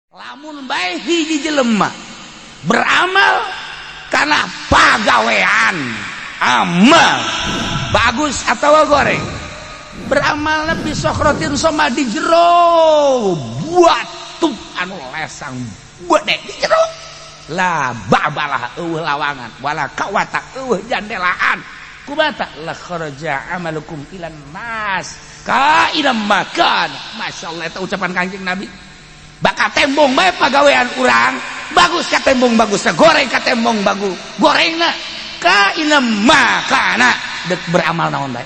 Lamun bae hiji jelema beramal karena pagawean, amal bagus atau goreng, beramal fi sokhrotin soma di jero batu anu lesang gede di jero, la babalah eueuh lawangan wala kawata eueuh jandelaan, kubata la kharaja amalukum ilan nas ka ila makan. Masyaallah, eta ucapan Kanjeng Nabi. Bakal tembong bae pagawean urang bagus ka tembong bagus, goreng ka tembong bagus gorengna, ka ila makana dek beramal naon bae.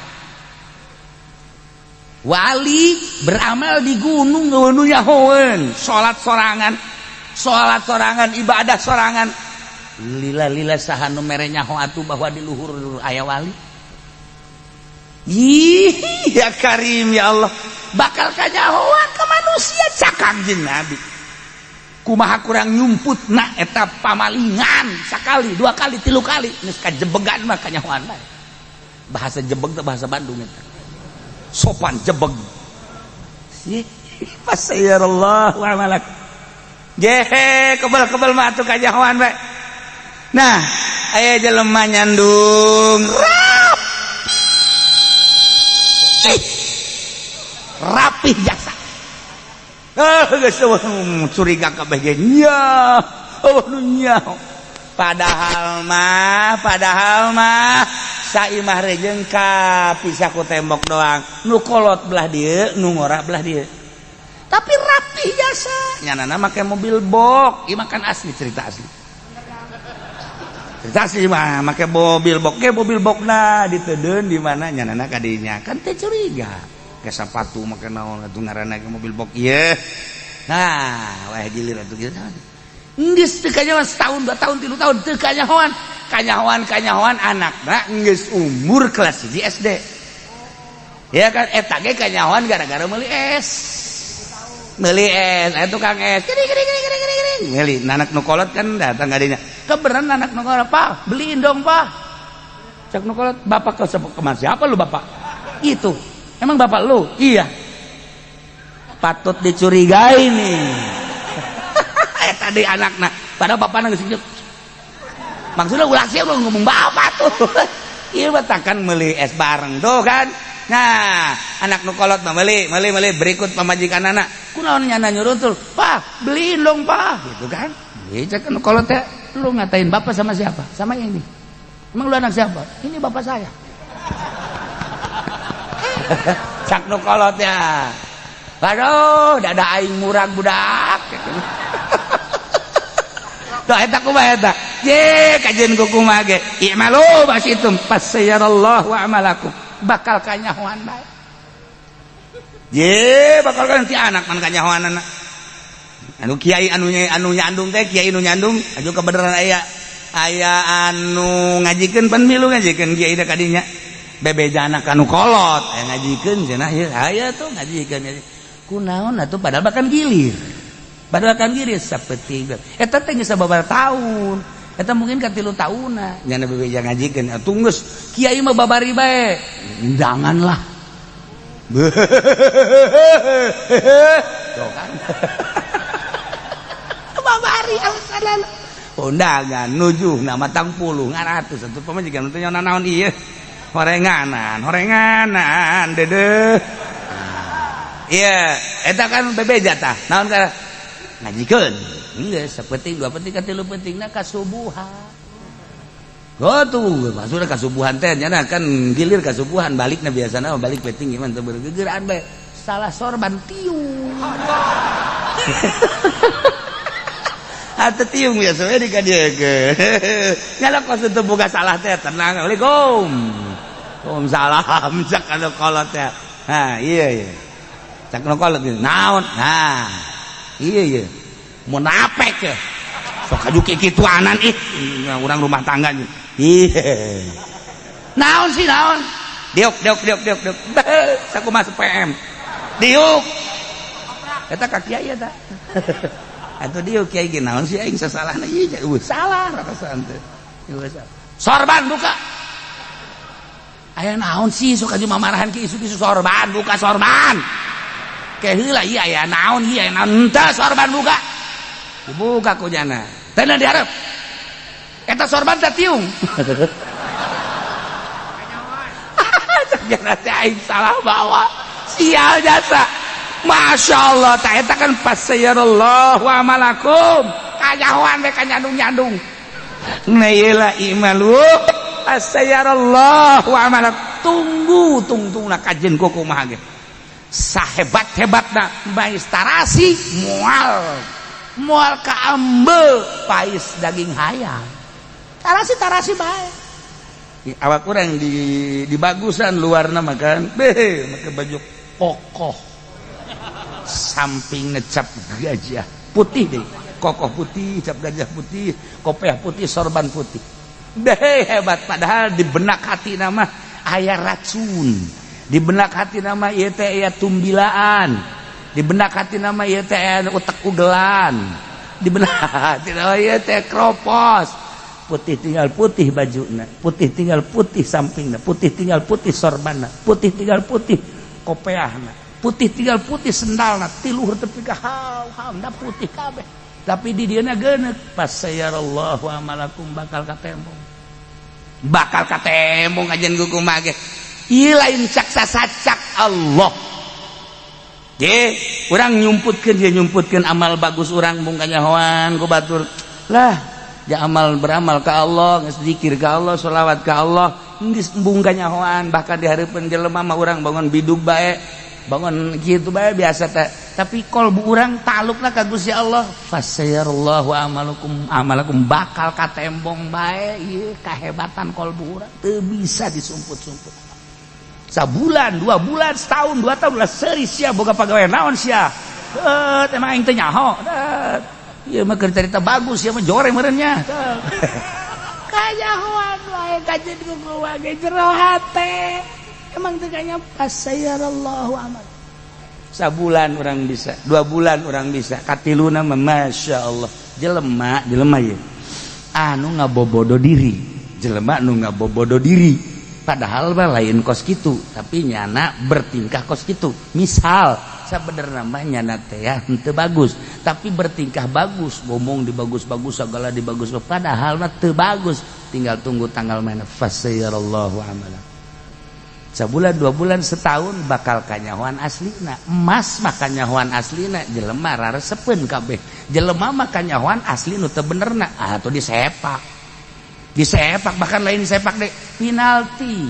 Wali beramal di gunung nu nyahoeun, salat sorangan, salat sorangan, ibadah sorangan, lila-lila saha nu mere nyaho atuh bahwa di luhur aya wali? Ih, ya Karim, ya Allah, bakal kanyahoan ke manusia. Cak Kangjeng Nabi, kumaha kurang nyumput na eta pamalingan sakali, dua kali, tilu kali, geus kajebegan mah kanyahoan bae. Bahasa jebeg teh bahasa Bandung eta sopan, jebeg sih. Fasayarallahu amalak. Jehe, kebel-kebel mah atuh kanyahoan bae. Nah, aya jelema nyandung rapi rapih jasa, ah geus curiga kabeh ge nya, oh nu nyaho. Padahal mah saimah rejeng ka pisah ku tembok doang, nu kolot belah dieu, nu ngora belah dieu, tapi rapih jasa. Nyanana make mobil box. Ieu mah kan asli, cerita asli, cerita asli mah make mobil box ge, mobil boxna ditedeun di mana nyanana kadinya kan teh curiga ke sepatu make naon atuh ngaranna ge mobil box ieu. Nah, wah, gilir atuh gitu. Geus teu kanyahoan setahun, 2 tahun, 3 tahun teu kanyahoan, kanyahoan, kanyahoan anakna geus umur kelas 1 SD. Ya kan, eta ge kanyahoan gara-gara meuli es. Meuli es, aya tukang es. Gini gini gini gini gini gini. Meuli, anak nu kolot kan datang kadinya. Kebenaran anak nu kolot, "Pak, beliin dong, Pak." Cak nu kolot, "Bapak ke kemana? Siapa lu bapak?" Itu. "Emang bapak lu?" "Iya." Patut dicurigai nih. Eta deui anakna. Padahal bapakna geus, maksudnya ulah sih lu ngomong bapak tuh. Ieu mah takkan meuli es bareng tuh kan. Nah, anak nu kolot mah meuli, meuli, meuli, berikut pamajikan anak. Kunaon nyana nyuruh tuh? "Pak, beliin dong, Pak." Gitu kan. Ieu cek nu kolot teh, "Lu ngatain bapak sama siapa?" "Sama ini." "Emang lu anak siapa?" "Ini bapak saya." Cak nu kolot ya. "Aduh, dada aing murag budak." Tuh, eta kumaha eta? Ye, kajian ku kumaha ge. I'malu basitum fasayarallahu amalakum. Bakal kanyahoan bae. Ye, bakal kan ti anak man kanyahoan anak. Anu kiai anu anu nyandung teh, kiai anu nyandung aju kebenaran aya aya anu ngajikeun pan milu ngajikeun kiai teh kadinya. Bebeja anak anu kolot aya ngajikeun cenah ieu aya tuh ngajikeun. Kunaon atuh, padahal bahkan gilir. Padahal kan gilir sapeting. Eta teh geus sababaraha tahun. Eta mungkin ka 3 taunna nyana bebeja ngajikeun. Atuh geus kiai mah babari bae. Undangan lah. Tuh kan. Babari alasan undangan nujuh nama tang puluh ngaratus atuh pamajikan teh naon ieu horenganan horenganan dedeh. Iya, eta kan bebeja tah naon ka ngajikeun geus sapenting, dua penting, katilu pentingna kasubuhan. Oh tuh, maksudnya kasubuhan teh nyana kan gilir kasubuhan balikna, biasana balik penting gimana teu bergegeran bae salah sorban tiung. Atuh tiung biasa we di ka dieu ke. Nyala kos teu boga salah teh tenang. Assalamualaikum. Waalaikumsalam cak anu kolot teh. Nah, iya iya. Cak nu kolot naon? Nah, iya iya. Munafik ya. Sok aju kikituanan ih, urang rumah tangga. Iya. Naon sih naon? Diuk diuk diuk diuk diuk. Sakumaha PM. Diuk. Eta ka kiai eta. Atuh diuk kiai ge naon sih aing sasalahna ieu, salah rasaan teh. Sorban buka. Aya naon sih sok aju mamarahan ki isu-isu sorban buka sorban. Ke heula ieu aya naon ieu aya naon henteu sorban buka. Dibuka ku nyana. Teu diharap. Eta sorban teh tiung. Cek teh aing salah bawa. Sial jasa. Masya Allah, tak eta kan fasayarallahu amalakum. Kanyahoan we kanyandung-nyandung. Nah ieu i'malu fasayarallahu amalakum. Tunggu tungtungna kajen ku kumaha ge. Sahebat-hebatna mais tarasi moal. Moal kaambe pais daging hayam. Tarasi-tarasi bae. Awak kurang di bagusan luarna makan. Beh, make baju kokoh. Samping ngecap gajah putih deh, kokoh putih, cap gajah putih, kopiah putih, sorban putih deh, hebat. Padahal di benak hati nama aya racun, di benak hati nama ieu teh aya tumbilaan, di benak hati nama ieu teh aya utek ugelan, di benak hati nama ieu teh kropos. Putih tinggal putih bajuna, putih tinggal putih sampingna, putih tinggal putih sorbanna, putih tinggal putih kopeahna, putih tinggal putih sendalna, tiluhur tepi ka hau da putih kabeh. Tapi di dieuna geuneuk. Fasayarallahu amalakum, bakal katembong, bakal katembong ajan kumaha ge. Ieu lain cak sasacak Allah ge, urang nyumputkeun dia, nyumputkeun amal bagus urang mung kanyahoan ku batur lah. Ja amal beramal ka Allah, geus zikir ka Allah, sholawat ka Allah, geus embung kanyahoan. Bahkan di hareupeun jelema mah urang bangun bidug bae, bangun gitu bae biasa teh, tapi kolbu urang talukna ka Gusti Allah. Fasayarallahu amalakum amalakum, bakal katembong bae ieu kahebatan kolbu urang, teu bisa disumput-sumput. Sabulan, 2 bulan, setahun, 2 tahun lah, seuri sia boga pagawean naon sia. Eh, emang aing teu nyaho. Ieu mah keur carita bagus, ieu mah jore meureun nya. Kanyahoan wae kajeun ku ge jero hate. Emang teu kanya fasayarallahu amal. Sabulan orang bisa, 2 bulan orang bisa, katiluna mah masya Allah. Jelema, jelema ye. Anu ngabobodo diri, jelema anu ngabobodo diri. Padahal mah lain kos kitu, tapi nyana bertingkah kos kitu. Misal sabenerna mah nyana teh ya henteu bagus, tapi bertingkah bagus, ngomong di bagus-bagus, segala di bagus, padahal mah teu bagus. Tinggal tunggu tanggal mana fasayarallahu amala. Sebulan, 2 bulan, setahun bakal kanyahoan aslina. Emas mah kanyahoan aslina, jelema raresepeun kabeh. Jelema mah kanyahoan asli nu teu benerna atuh disepak, disepak, bahkan lain disepak deh, penalti.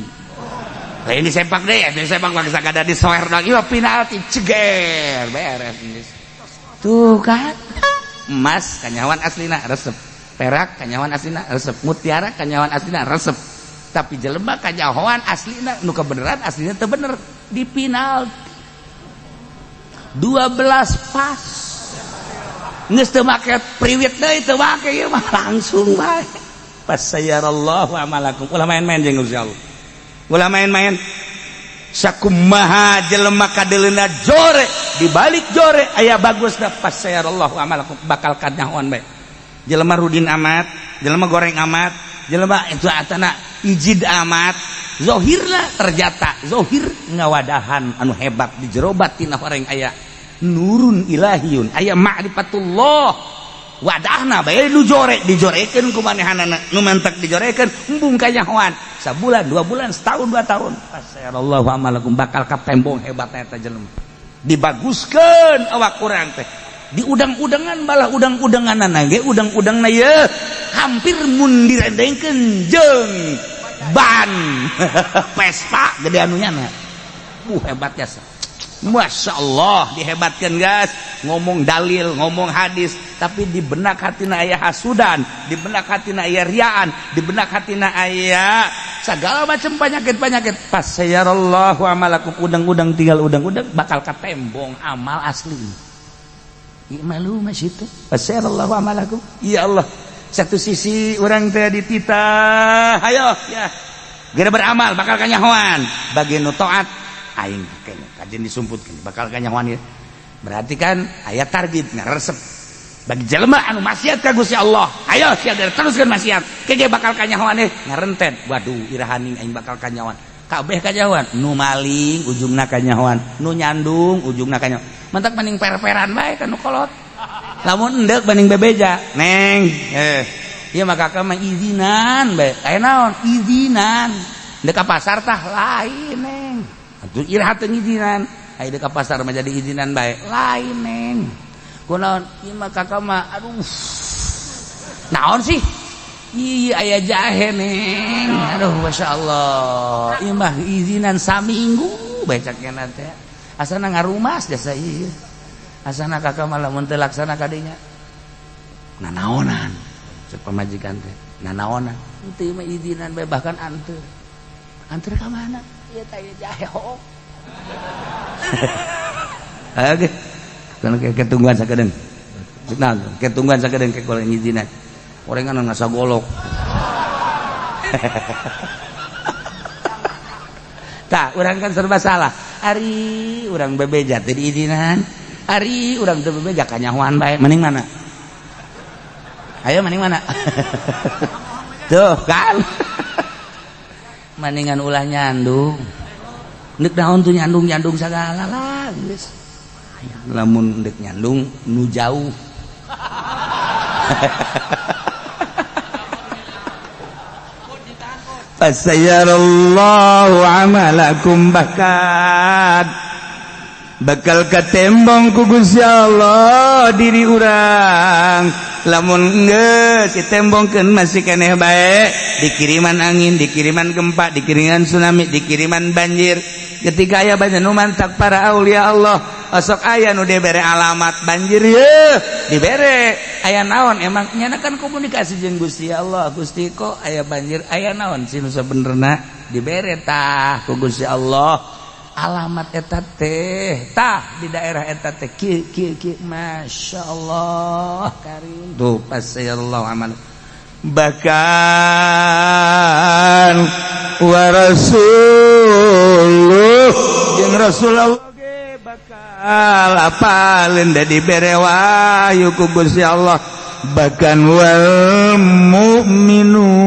Lain disepak deh ya, disepak bangsa kada disoer dong, ieu penalti, ceger, beres tuh kan. Emas kanyahoan aslina resep, perak kanyahoan aslina resep, mutiara kanyahoan aslina resep, tapi jelema kanyahoan aslina nu kebenaran aslina teu bener, di penalti 12 pas, geus teu make priwit deui, teu make ieu mah, langsung bae. Fasayarallahu amalakum. Ulah main-main jeung Gusti Allah, ulah main-main. Sakumaha jelema kadeleuna jore, di balik jore aya bagusna. Fasayarallahu amalakum, bakal kanyahoan bae. Jelema rudin amat, jelema goreng amat, jelema itu atana ijid amat, zohirna ternyata zohir ngawadahan anu hebat di jero batin orang aya nurun ilahiyun, aya ma'rifatullah. Wadahna bae nu jore dijorekeun ku manehanana, nu mantak dijorekeun, embung kanyahoan. Sabulan, 2 bulan, setahun, 2 tahun, fasayarallahu amalakum, bakal katembong hebatna eta jelema. Dibaguskeun awak urang teh di udang-udangan, balah udang-udangan ge udang-udangna ye hampir mun direndengkeun jeung ban Vespa gede anunya na. Hebat jasa. Masya Allah, dihebatkan guys, ngomong dalil, ngomong hadis, tapi di benak hatina aya hasudan, di benak hatina aya riaan, di benak hatina aya segala macam penyakit-penyakit. Fasayarallahu amalakum, udang-udang tinggal udang-udang, bakal katembong amal asli. Malu masih itu. Fasayarallahu amalakum. Ya Allah, satu sisi orang teh dititah, ayo ya geura beramal bakal kanyahoan. Bagi nu taat aing kayaknya kajian disumputkeun bakal kanyahoan ya. Berarti kan aya target ngaresep. Bagi jelema anu maksiat ka Gusti Allah, ayo sia teruskeun maksiat, kege bakal kanyahoan eh ngarentet. Waduh, irahaning aing bakal kanyahoan? Kabeh kanyahoan, nu maling ujungna kanyahoan, nu nyandung ujungna kanyahoan. Mantak mending per-peran bae ka nu kolot. Lamun endek banding bebeja, neng, ieu mah kakak mah izinan bae. Aya naon? Izinan. Dek ka pasar tah lain, neng. Atuh iraha teu ngizinan? Aya dek ka pasar mah jadi izinan bae. Lain, neng. Kunaon? Ieu mah kakak mah, aduh. Naon sih? Iya, aya jahe, neng. Aduh, masya Allah. Ieu mah izinan saminggu bae cakena teh. Asana ngarumas jasa ieu. Asana kakak mah lamun teu laksana kadinya. Nanaonan cek pamajikan teh. Nanaonan. Henteu, mah izinan bae, bahkan anteur. Anteur ka mana? Ieu teh aya jahe hook. Oke. Kan ketungguan sakedeung. Nah, ketungguan sakedeung ke kalau ngizinan. Orengan ngasa golok. Tah, urang kan serba salah. Ari urang bebeja teu diizinan. Ari urang teu bebeja kanyahoan bae. Mending mana? Ayo, mending mana? Tuh kan. Mendingan ulah nyandung. Ndek naon tuh nyandung-nyandung sagala lah geus. Lamun ndek nyandung nu jauh. Fasayarallahu amalakum, bahkan bakal katembong ku Gusti Allah diri urang. Lamun geus ditembongkeun masih keneh bae, dikiriman angin, dikiriman gempa, dikiriman tsunami, dikiriman banjir. Ketika aya banjir nu mantak para aulia Allah, osok aya nu dibere alamat banjir ye, dibere aya naon, emang nyana kan komunikasi jeung Gusti Allah. Gusti, kok aya banjir, aya naon sih nu sabenerna? Dibere tah ku Gusti Allah alamat eta teh, tah di daerah eta teh kieu kieu kieu. Masya Allah karim. Tuh, Allah amal, bahkan wa rasuluh jeung Rasulullah ge bakal apalin da dibere wahyu ku Gusti Allah, bahkan wal mukminun,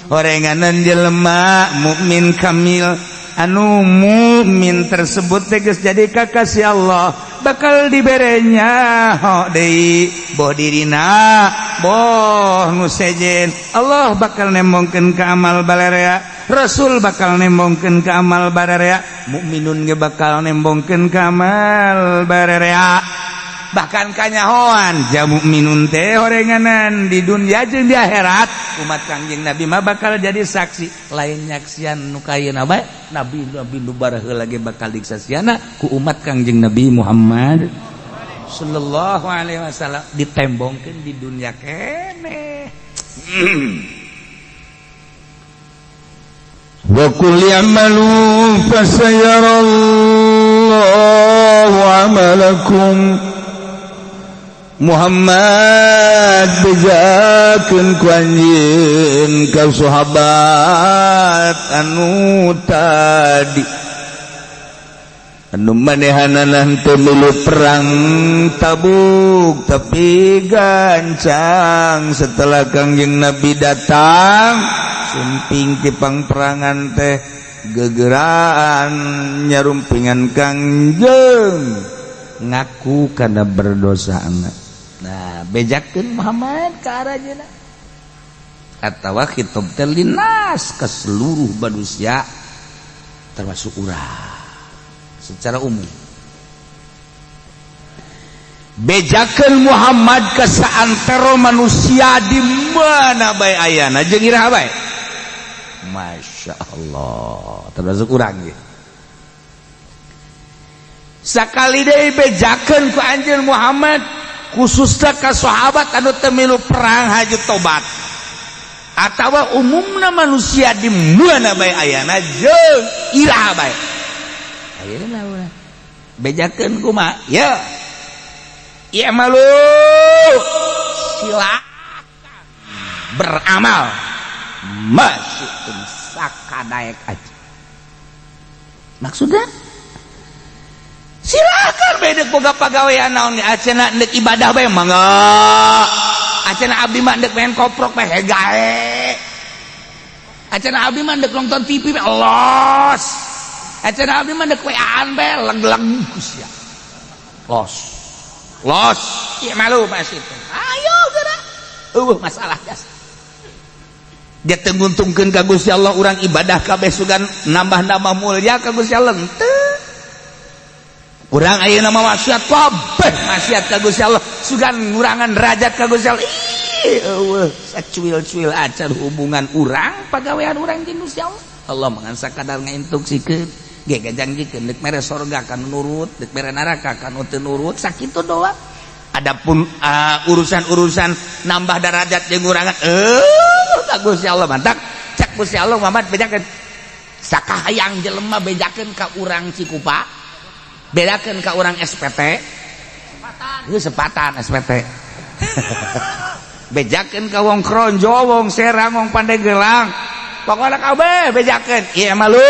orenganan jelema mukmin kamil, anu mukmin tersebut tegas jadi kakasih Allah, bakal diberenya ho deui, boh dirina boh nu sejen. Allah bakal nembongkeun ka amal balarea, Rasul bakal nembongkeun ka amal balarea, mukminun ge bakal nembongkeun ka amal balarea. Bahkan kanyahoan ja mukminun teh horenganan di dunia jeung di akhirat umat Kangjeng Nabi mah bakal jadi saksi, lain nyaksian nu kayeuna bae, nabi nabi nu baraheula lagi bakal disaksiana ku umat Kangjeng Nabi Muhammad sallallahu alaihi wasallam, ditembongkeun di dunia keneh. Wa qul i'malu fasayarallahu 'amalakum. Muhammad, bejakeun ku anjeun ka sahabat anu tadi anu manehanana teu milu perang Tabuk tapi gancang setelah Kangjeng Nabi datang sumping ti pangperangan teh gegeraan nyarumpingan Kangjeng ngaku karena berdosa anak. Nah, bejakeun Muhammad ka aranjeunna atawa khitab teh linas ke seluruh manusia termasuk urang secara umum. Bejakeun Muhammad ke saantero manusia di mana bae ayana jeung iraha bae. Masya Allah, termasuk urang ge. Sakali deui bejakeun ku anjeun Muhammad khususnya ka sahabat anu teu milu perang haji tobat atawa umumna manusia di mana bae ayana jeung iraha bae ayeuna urang bejakeun kumaha ya? I'malu, silakan beramal, masyitum, sakadaek aja. Maksudnya silakan bae deuk boga pagawean naon ge, acena deuk ibadah bae mangga, acena abdi mah deuk main koprok bae gae, acena abdi mah deuk nonton TV bae los, acena abdi mah deuk WA-an bae leg-leg sia los. Los, ya malu masih itu. Ayo geura. Eueuh masalah jas. Dia teu nguntungkeun ka Gusti Allah urang ibadah kabeh sugan nambah-nambah mulia ka Gusti Allah henteu. Urang ayeuna mah maksiat kabeh, maksiat ka Gusti Allah sugan ngurangan derajat ka Gusti Allah. Ih, eueuh sacuil-cuil acan hubungan urang pagawean urang jeung Gusti Allah. Allah mah ngan sakadar ngainstruksikeun ge gajanjikeun deuk mere sorga ka nu nurut, deuk mere neraka ka nu teu nurut, sakitu doang. Adapun urusan-urusan nambah derajat jeung ngurangan, ka Gusti Allah mantak cek Gusti Allah Muhammad bejakeun sakahayang jelema, bejakeun ka urang Cikupa, bedakeun ka urang SPT itu sepatan SPT, bejakeun ka wong Kronjo, wong Serang, wong Pandeglang, pokoknya kabeh bejakeun ieu malu.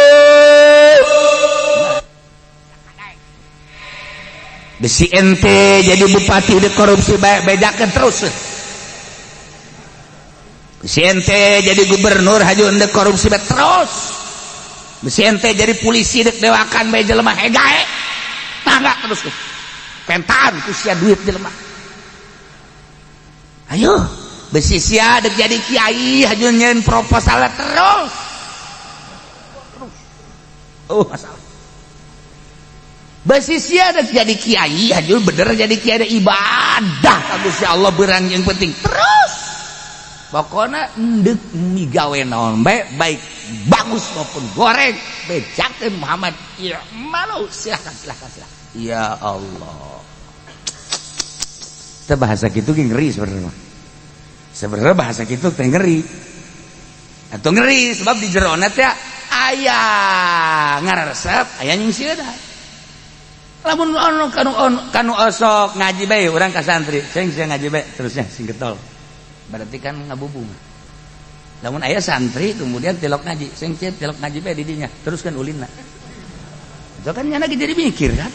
Besi ente jadi bupati de korupsi bae, bejakeun terus. Besi ente jadi gubernur haju ende korupsi bae terus. Besi ente jadi polisi dek dewakan bae jelema hegae, tangga terus pentaan ku sia duit jelema. Ayo, besi sia dek jadi kiai haju nyeun proposal terus terus. Oh, masalah. Besi sia dek jadi kiai haju bener jadi kiai ibadah ka Gusti Allah berang yang penting terus. Pokoknya endek migawe naon bae, baik bagus maupun goreng, bejakeun Muhammad ya malu, silahkan silahkan silahkan. Ya Allah, kita bahasa gitu ngeri sebenarnya. Sebenarnya bahasa gitu teh ngeri atau ngeri sebab di jerona teh aya ngararesep, aya nyingsieunan. Lamun ono kanu ono kanu osok ngaji bae urang ka santri, sing sia ngaji bae terusnya sing getol, berarti kan ngabubung. Lamun aya santri kemudian tilok ngaji, sing sia tilok ngaji bae di dinya terus kan ulinna, itu kan nyana jadi mikir kan,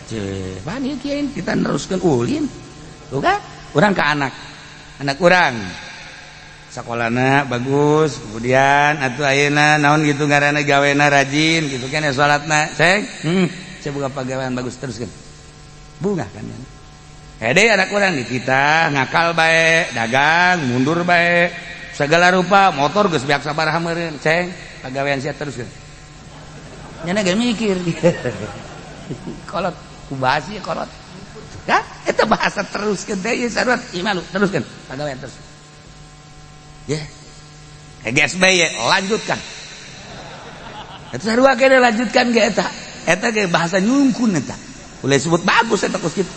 ceh pan ieu kiai kita neruskeun ulin tuh kan. Urang ke anak anak urang sekolahna bagus, kemudian atuh ayeuna naon gitu ngaranna gawena rajin gitu kan ya, salatna ceng, saya buka pagawean bagus, teruskeun, bunga kan ya. Hede anak urang dititah ngakal bae, dagang mundur bae, segala rupa motor geus beak sabaraha meureun, ceng pagawean sia teruskeun, nyana ge mikir kolot kubahas ieu kolot kan. Eta bahasa teruskeun teh ieu sarua ieu malu, teruskeun pagawean terus ya. Geus bae lanjutkan, eta sarua kene lanjutkan ge. Eta eta ge bahasa nyungkun, eta boleh sebut bagus eta kos kitu.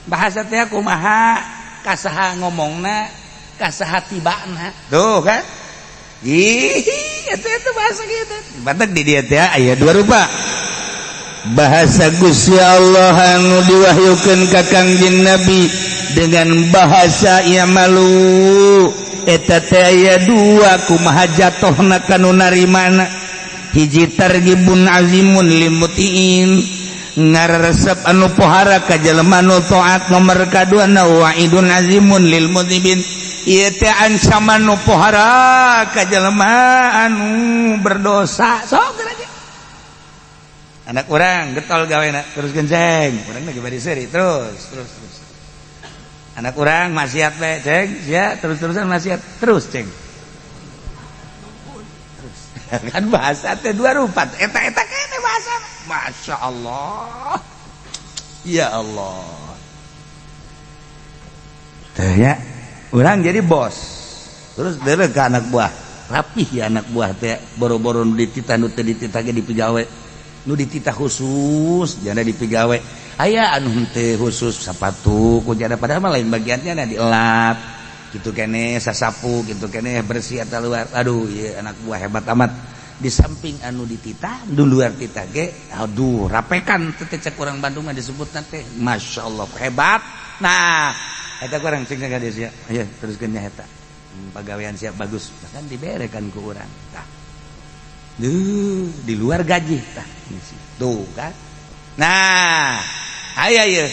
Bahasa teh kumaha kasaha ngomongna, kasaha tibana tuh kan. Ih, eta eta bahasa gitu. Batak di dieu teh aya dua rupa bahasa Gusti Allah anu diwahyukeun ka Kangjeng Nabi dengan bahasa ya malu. Eta teh aya dua, kumaha jatohna kanu narimana. Hiji, targibun azimun lil mutiin, ngaresep anu pohara ka jelema nu taat. Nomor kadua, waidun azimun lil mudznibin, ieu teh ancaman nu pohara ka jelema anu berdosa. Sok geura anak urang getol gawena, terus genceng, urang lagi bari seuri terus terus terus. Anak urang maksiat bae, ceng sia terus-terusan maksiat terus, ceng terus kan. Bahasa teh dua rupa, eta eta kene bahasa. Masya Allah, ya Allah teh ya. Urang jadi bos terus dere ke anak buah rapih ya, anak buah teh boro-boro nu dititah, nu teu dititah ge dipigawe, nu dititah khusus jana dipigawe, aya anu henteu khusus sepatu ku jana, padahal mah lain bagiannya na, dielap gitu kene, sasapu gitu kene, bersih atau luar. Aduh ya, anak buah hebat amat. Di samping anu dititah, di luar titah ge aduh rapekan teh, cek urang Bandung mah disebut teh Masya Allah hebat. Nah, eta kurang cing ka sia aya teruskeun nya eta pagawean siap bagus, bahkan diberekan ku urang tah. Duh, di luar gaji tah tuh kan. Nah, aya ye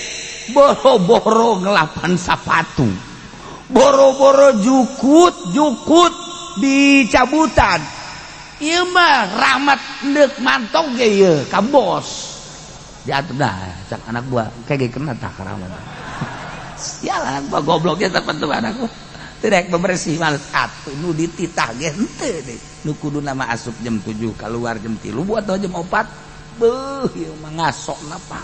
boro-boro ngelapan sepatu, boro-boro jukut jukut dicabutan, ieu mah rahmat deuk mantong ge ieu ka bos diatur dah. Cak anak buah kayak kena tah rahmat. Sialan gua gobloknya tertentu anakku. Tidak bebersih males atuh nu dititah ge henteu deui. Nu kudu nama asup jam 7 keluar jam 3 atau jam 4. Beuh ieu mah ngasokna pa.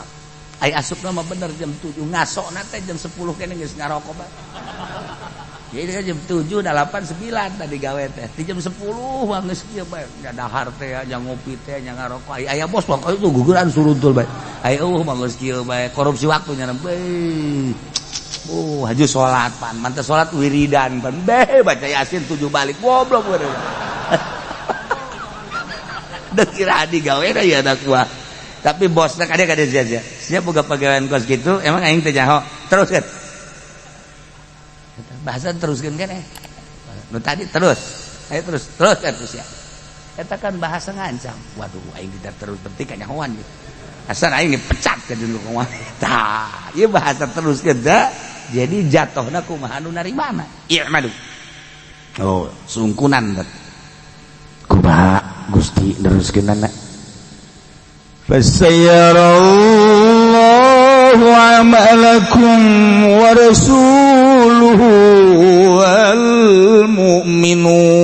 Ai asupna mah bener jam 7, ngasokna teh jam 10 kene geus ngarokok bae. Jadi jam 7, 8, 9 tadi gawe teh. Di jam 10 mah geus kieu bae. Nya dahar teh nya ngopi teh nya ngarokok. Ai aya bos mah itu guguran suruntul bae. Ai eueuh mah geus kieu bae korupsi waktu nya bae. Oh, haju salat pan. Mantep salat wiridan pan. Beh baca Yasin 7 balik. Goblok bener. Deuk kira di gawe da ya anak gua. Tapi bosna kade kade sia-sia. Siap boga pagawean kos kitu emang aing teh nyaho. Terus kan. Bahasa teruskan kan eh. Nu tadi terus. Ayo terus, terus kan terus ya. Eta kan bahasa ngancam. Waduh, aing tidak terus penting kanyahoan gitu. Asal aing dipecat ke dulu kumaha. Tah, ieu bahasa terus da. Jadi jatuhna kumaha nu narimana. I'malu. Oh, sungkunan bet. Kumaha Gusti neruskeunana. Fasayarallahu amalakum wa rasuluhu wal mu'minun.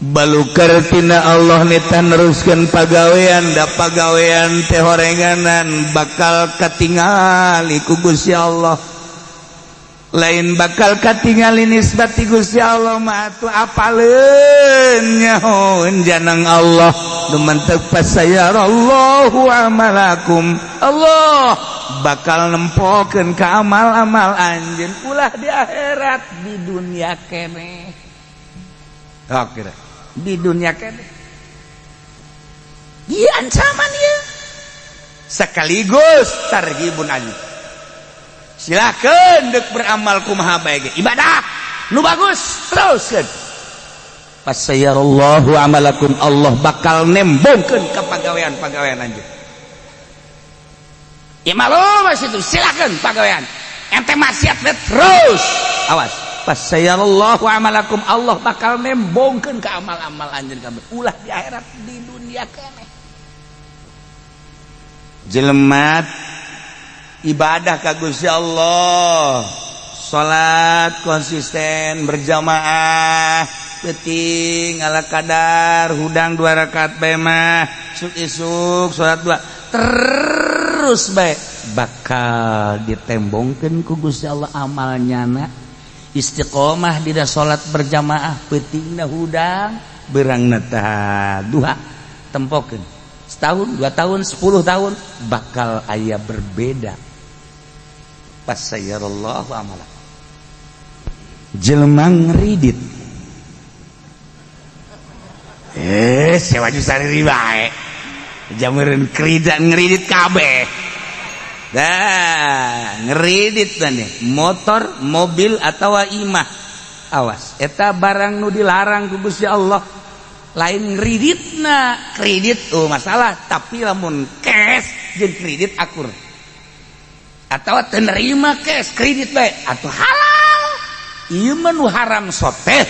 Balukar tina Allah nita neruskeun pagawean da pagawean teh horenganan bakal katingali ku Gusti Allah. Lain bakal katingali nisbat ti Gusti Allah mah atuh apaleun nyahoeun janang Allah nu mantep fasayarallahu amalakum. Allah bakal nempokeun ka amal-amal anjeun ulah di akhirat di dunia keneh. Oke di dunia keneh. Ieu ancaman ieu. Sekaligus targhibun anjeun. Silakan dek beramal kumaha bae ge. Ibadah nu bagus teruskeun. Fasayarallahu amalakum, Allah bakal nembongkeun ka pagawean-pagawean anjeun. Ya malu masih itu silakan pagawean. Ente maksiat terus. Awas. Fasayarallahu amalakum, Allah bakal nembongkeun ka amal-amal anjeun kabeh. Ulah di akhirat di dunia keneh. Jelema ibadah ka Gusti Allah, salat konsisten berjamaah, penting ala kadar hudang 2 rakaat bae mah, isuk-isuk salat 2 terus bae bakal ditembongkeun ku Gusti Allah amalnya na. Istiqomah dina salat berjamaah peutingna hudang beurangna tah duha tempokeun setahun 2 tahun 10 tahun bakal aya berbeda. Fasayarallahu amalak. Jelema ngridit sewa sari bae jamureun kredit ngridit kabeh. Dah ngeridit nih motor, mobil atau imah. Awas eta barang nu dilarang ku Gusti Allah. Lain ngriditna, kredit oh masalah, tapi lamun cash jeung kredit akur. Atau teu nerima cash kredit bae atau halal. Ieu mah nu haram soteh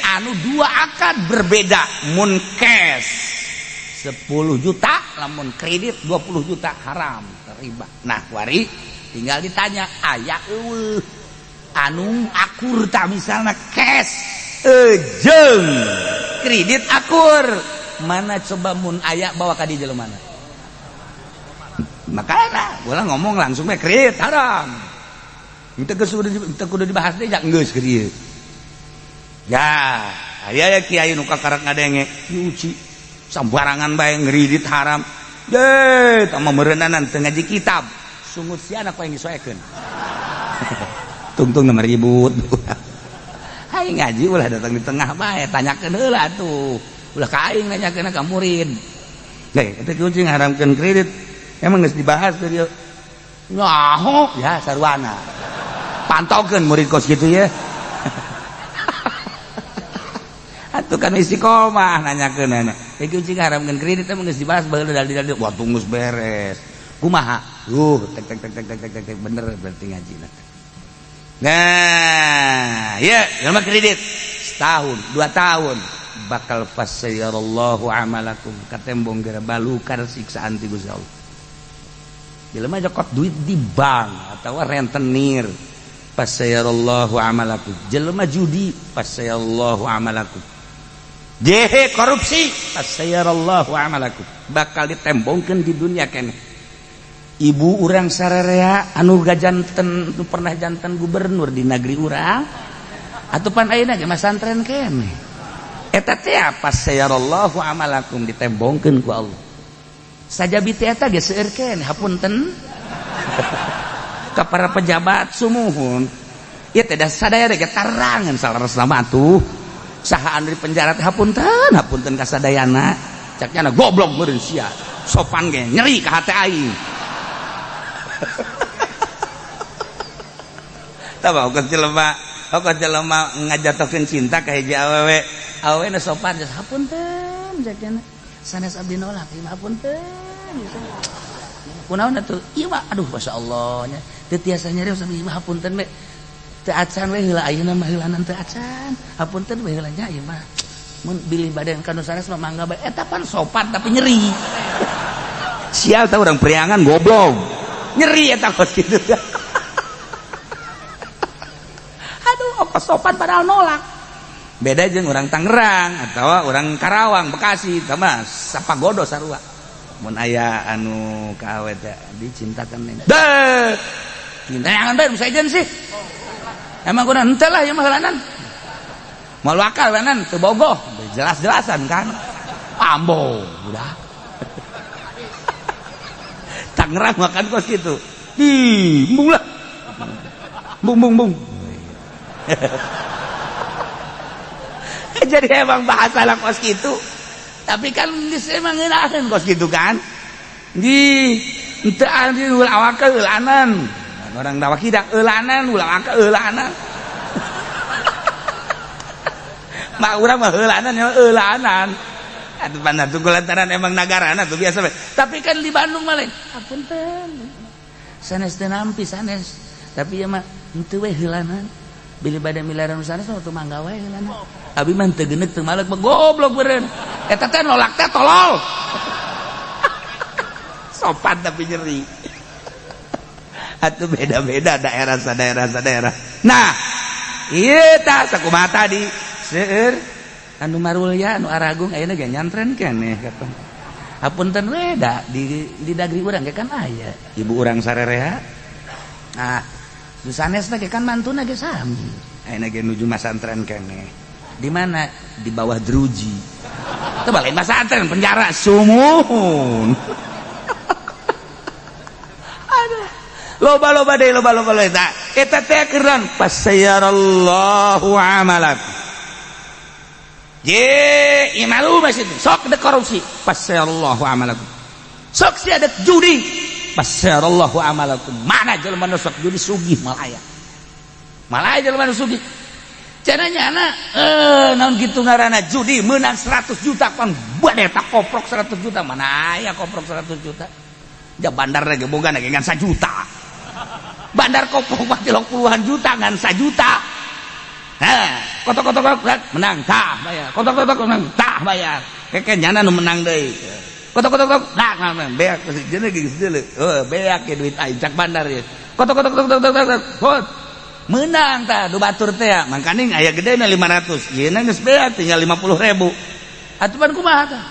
anu dua akad berbeda. Mun cash 10 juta lamun kredit 20 juta haram riba. Nah wari tinggal ditanya aya eueuh anu akur tak misalna cash jeung kredit akur mana coba mun aya bawa ka di jelema mana. Makana ulah ngomong langsung bae kredit haram. Henteu geus teu kudu dibahas deui geus kieu. Ya, aya ya kiai nu kakarak ngadenge diuci sambarangan bae ngridit haram. Deh, tama meureunana teu ngaji kitab. Sungut si anak yang disoekeun. Tungtung nama ribut. Hai ngaji ulah datang di tengah bae, tanyakeun heula atuh. Ulah ka aing nanyakeun ka murid. Deh, eta kunci ngaramkeun kredit. Emang geus dibahas teu dieu. Nyaho ya sarwana. Pantaukeun murid kos kitu ya. Atuh kan istiqomah nanyakeun anak. Iki kunci ngaramkeun kredit emang geus dibahas baheula dalil-dalil. Wah tunggus beres. Kumaha? Tek tek tek tek tek tek tek bener berarti ngajina. Nah, ya, jelema kredit setahun, 2 tahun bakal fasayarallahu amalakum katembong gara balukar siksaan ti Gusti Allah. Jelema nyokot duit di bank atau rentenir, fasayarallahu amalakum. Jelema judi, fasayarallahu amalakum. Jehe korupsi, fasayarallahu amalakum. Bakal ditembongkeun di dunia keneh. Ibu urang sararea anu gajanten pernah janten gubernur di negeri urang atuh pan ayeuna ge masantren keneh. Eta teh fasayarallahu amalakum ditembongkeun ku Allah. Sajabi teh eta ge seueur keneh hapunten. Ka para pejabat sumuhun. Ieu teh da sadaya ge tarangan salaresna mah atuh. Saha anu di penjara teh hapunten, hapunten ka sadayana. Cak nyana goblok meureun sia. Sopan ge nyeri ka hate aing. Tah okos jelema ngajatohkeun cinta ka hiji awewe. Awewe nu sopan geus hapunten cak nyana. Sanes abdi nolak ieu mah hapunten. Kunaon atuh? Ieu mah aduh masyaallah nya. Teu tiasa nyarios abdi mah hapunten we. Teu acan we heula ayeuna mah heulanan teu acan. Hapunten we heula nya ieu mah. Mun bilih badan ka nu sanes mah mangga bae. Eta pan sopan tapi nyeri. Sial tah urang Priangan goblok. Nyeri eta kos kitu. Aduh, apa sopan padahal nolak. Beda jeung urang Tangerang atau urang Karawang, Bekasi, tah mah sapagodo sarua. Mun aya anu ka awe teh dicintakan neng. Deh. Cinta jangan bae sejen sih. Emang kuna henteu lah ieu mah heulanan. Moal wakal heulanan teu bogoh, jelas-jelasan kan. Ambo, udah. Tangerang makan kos kitu. Di, embung lah. Bung bung bung. Jadi emang bahasa lah kos kitu. Tapi kan geus emang ngeunaheun kos kitu kan. Di henteu anjeun ulah awak eulanan. Orang dawak hidang eulanan, ulah awak eulanan. Mak urang mah eulanan ya eulanan. Atuh pan atuh lantaran emang nagarana tuh biasa we. Tapi kan di Bandung mah lain. Hapunten. Sanes teu nampi sanes. Tapi ieu mah henteu we heulanan. Bilih bade milaran sanes mah teu mangga wae heulanan. Abi mah teu geneuk teu malek mah goblok beureun. Eta teh nolak teh tolol. Sopan tapi nyeri. Atuh beda-beda daerah sadaerah sadaerah. Nah, ieu tah sakumaha tadi seueur anu Marulya anu Aragung ayeuna ge nyantren keneh kapan. Hapunten we da di dagri urang ge kan aya ibu urang sarerea. Nah, nu sanesna ge kan mantuna ge sami. Ayeuna ge nuju masantren keneh. Di mana? Di bawah druji. Teu balain masantren penjara sumuhun. Aduh. Loba-loba deui loba-loba eta. Eta teh keuran fasayarallahu amalakum. Je, imalu masih sok dek korupsi, fasayarallahu amalakum. Sok sia dek judi, fasayarallahu amalakum. Mana jelema nu sok judi sugih malah aya. Malah aya jelema nu sugih. Cenah nyana naon kitu ngaranna judi meunang 100 juta pan bade eta koprok 100 juta mana aya koprok 100 juta. Ja bandar lagi boga lagi ngan 1 juta. Bandar koprok mah 30-an juta ngan 1 juta. Hah, kotok-kotok menang tah bayar. Kotok-kotok menang tah bayar. Keke nyana nu menang deui. Kotok-kotok nah menang beak jeung geus deuleu. Heuh, beak ye duit aing cak bandar ye. Kotok-kotok tok tok tok. Hot. Menang tah du batur teh mangkaning aya gedena 500. Yeuna geus beak tinggal 50.000. Atuh pan kumaha tah?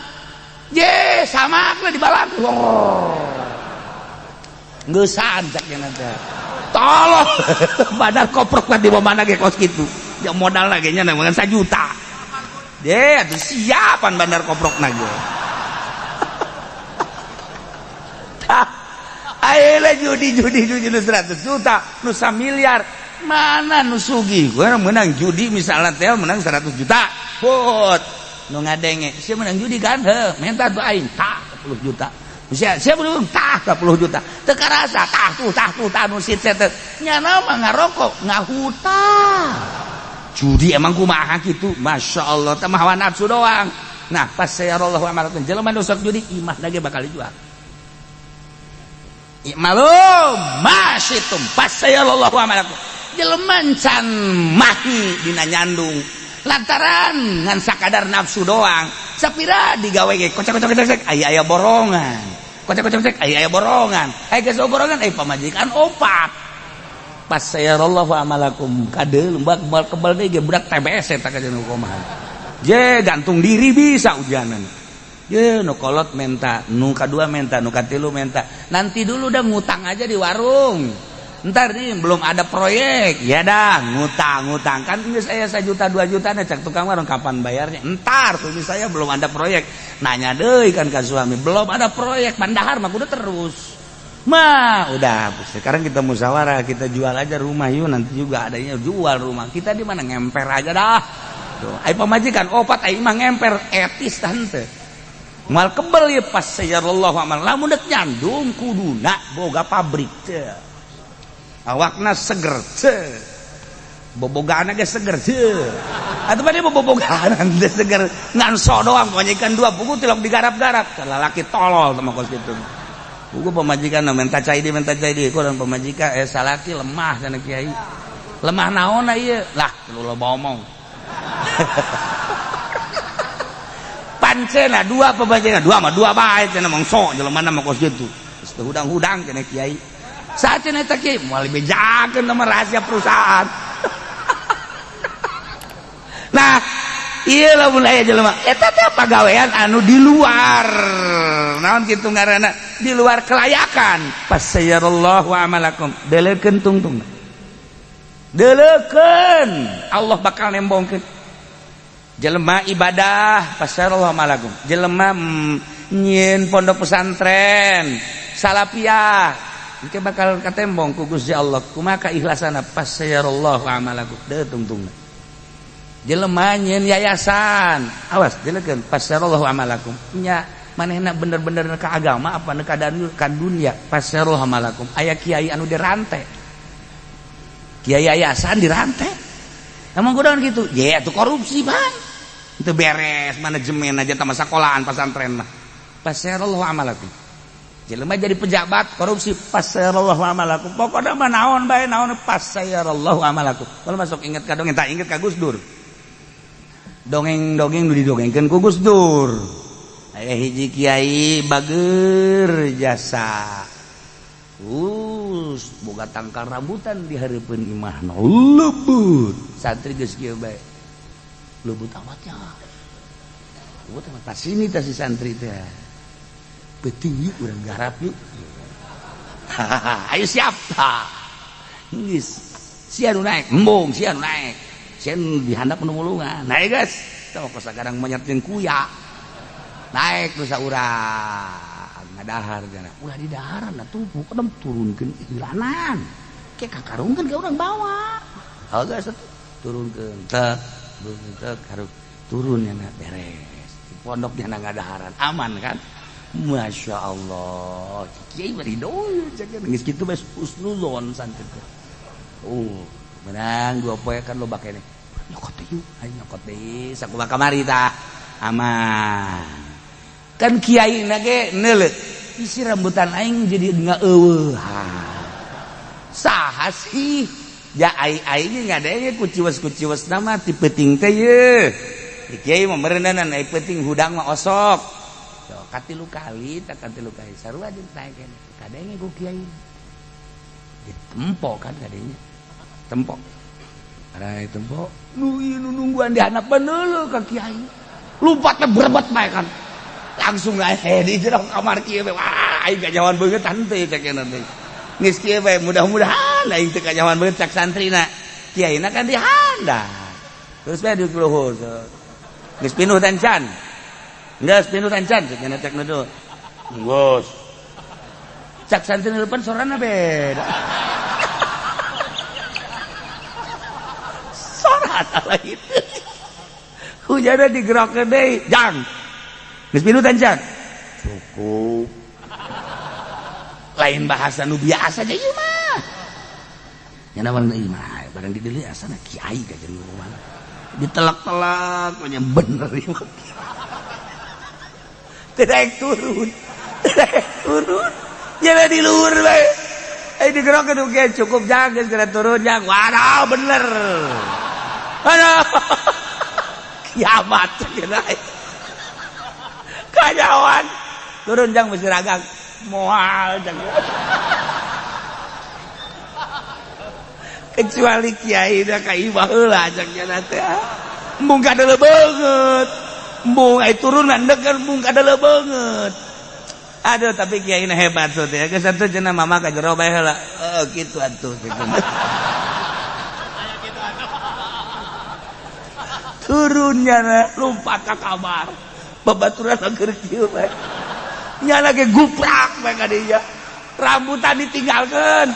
Je, samak lah dibalak. Oh. Geusan cak nya teh. Tolong. Bandar koprok lah di mana ge kos kitu. Ya modal lagi nya ngan 1 juta. Deh, atuh siapan bandar koprok na ge. Tah, ayeuna judi-judi judi nu 100 juta, nu 1 miliar. Mana nu sugih? Gua menang judi misalnya teh menang 100 juta. Put. Nu ngadenge, sia menang judi kan? Heuh, minta tuh aing tah 10 juta. Sia sia belum tah 10 juta. Teu karasa tah tuh tah tuh tah nu sit set. Nyana mah ngarokok, ngahutang. Judi emang kumaha kitu? Masya Allah, teh mah hawa nafsu doang. Nah, pas sayarallahu amalakum jelema nu sok judi imah ge bakal dijual. I'malu masyitum fasayarallahu amalakum. Jelema can mahi dina nyandung lantaran ngan sakadar nafsu doang. Sapira digawe ge kocak-kocak kocak aya-aya borongan. Kocek kocek kocek, aya aya borongan. Aya geus borongan, aya pamajikan opat. Pas sayarallahu amalakum kadeul bak kebal kebal deui ge budak TBS eta ka jeung kumaha. Je gantung diri bisa ujanan. Je nu kolot menta, nu kadua menta, nu katilu menta. Nanti dulu dah ngutang aja di warung. Ntar nih belum ada proyek, ya dah ngutang ngutang kan ini saya 1 juta 2 juta nih cek tukang warung kapan bayarnya? Ntar suami saya belum ada proyek, nanya deh kan ke suami belum ada proyek, pandahar mah udah terus. Mah udah sekarang kita musyawarah, kita jual aja rumah yuk, nanti juga adanya jual rumah kita di mana ngemper aja dah. Tuh, ai pamajikan opat ai mah ngemper etis tante. Mal kebel ya pas sayarallahu amal lamun dek nyandung kuduna boga pabrik teh. Awakna seger teh. Bobogaana ge seger teh. Atuh mah dia bobogaan teh seger ngan so doang pamajikan dua buku tilok digarap-garap. Lalaki tolol sama kos kitu. Buku pamajikan minta cai di minta cai di kurang pamajikan salaki lemah cenah kiai. Lemah naonna ieu? Lah lu loba omong. Pancena dua pamajikan dua mah dua bae cenah mangso jelema mah kos kitu. Geus teu hudang-hudang cenah kiai. Saat cenah eta kiai moal dibejakeun nama rahasia perusahaan. Nah, ieu lamun aya jelema eta teh pagawean anu di luar. Naon kitu ngaranna? Di luar kelayakan. Fasayarallahu amalakum. Deulekeun tungtung. Deulekeun Allah bakal nembongkeun. Jelema ibadah fasayarallahu amalakum. Jelema nyieun pondok pesantren salafiyah engke bakal katembong ku Gusti Allah. Kumaha kaikhlasanna fasayarallahu amalakum. Deu tungtungna. Jelema nyieun yayasan, awas deulekeun fasayarallahu amalakum. Nya manehna bener-bener ka agama apa ka dunia fasayarallahu amalakum. Aya kiai anu dirante. Kiai yayasan dirante. Emang kudaon kitu? Ye atuh korupsi, Bang. Itu beres manajemen aja sama sekolahan pesantren mah. Fasayarallahu amalakum. Jelema jadi pejabat korupsi fasayarallahu amalakum. Pokokna mah naon bae naon fasayarallahu amalakum. Kalau masuk inget ka dongeng tak inget ka Gus Dur. Dongeng-dongeng nu didongengkeun ku Gus Dur. Aya hiji kiai bager jasa. Us boga tangkal rambutan di hareupeun imahna leubut. Santri geus kieu bae. Leubut amatnya. Leubut amat pas sini tah si santri teh. Peuting yuk urang garap yuk. Ayo siap tah. Geus. Sia nu naek, embung sia nu naek. Sia nu dihandap nu mulungan. Naik geus. Tah kos sagarang monyet jeung kuya. Naik nu saurang ngadahar cenah. Ulah didaharan atuh pokona turunkeun ilanan. Ke kakarungkeun ka urang bawa. Oh geus atuh turunkeun tek turun tek harus turun nya beres. Di pondok nya ngadaharan aman kan? Masya Allah, kiai bari doy, geus kitu bae husnuzon santri teh. Menang dua poe kan loba keneh. Nyokot teh yuk, ayo nyokot deui, sakumaha kamari tah. Aman. Kan kiai na ge neuleut, isi rambutan aing jadi ngaeuweuh. Saha sih? Ja ai aing ngadenge kuciwes-kuciwes nama ti peuting teh ye. Kiai mah meureunan ai peuting hudang mah osok. Katilu kali tak katilu kali sarua jeung naek keneh kadenge ku kiai ditempo kan kadenge tempo ada tempo nu ieu nu nungguan di handap beneuleuh ka kiai lumpatna berebet bae kan langsung ae di jero kamar kieu bae wah aing kanyahoan beungeut henteu cek teh geus kieu bae mudah-mudahan aing teu kanyahoan beungeut cak santrina kiaina kan di handap terus bae di luhur geus pinuh tancan. Geus pinuh tancan cek nya cek nu geus. Cak santri nu depan sorana beda. Sorana lain. Hujana digerokeun deui, jang. Geus pinuh tancan. Cukup. Lain bahasa nu biasa aja ieu mah. Nya naon ieu mah, barang dideuleu asana kiai ka jeung mah. Ditelak-telak nya bener ieu mah. Tidak turun, tidak turun, jadi di luhur bae. Eh digerokeun oke cukup jangan segera turun jang. Waduh bener. Aduh. Kiamat cenah. Kanyawan. Turun jang mesti ragang. Moal kecuali kiai da ka imah heula cak nya teh. Embung kadele beungeut. Embung ai turunan degan embung kadele beungeut. Aduh tapi kiai na hebat tuh teh. Geus atuh cenah mama ka jero bae heula. Heuh kitu atuh. Turunnya lompat ka kamar. Babaturan keur kieu bae. Nya lagi guprak bae ka dinya. Rambutan ditinggalkeun.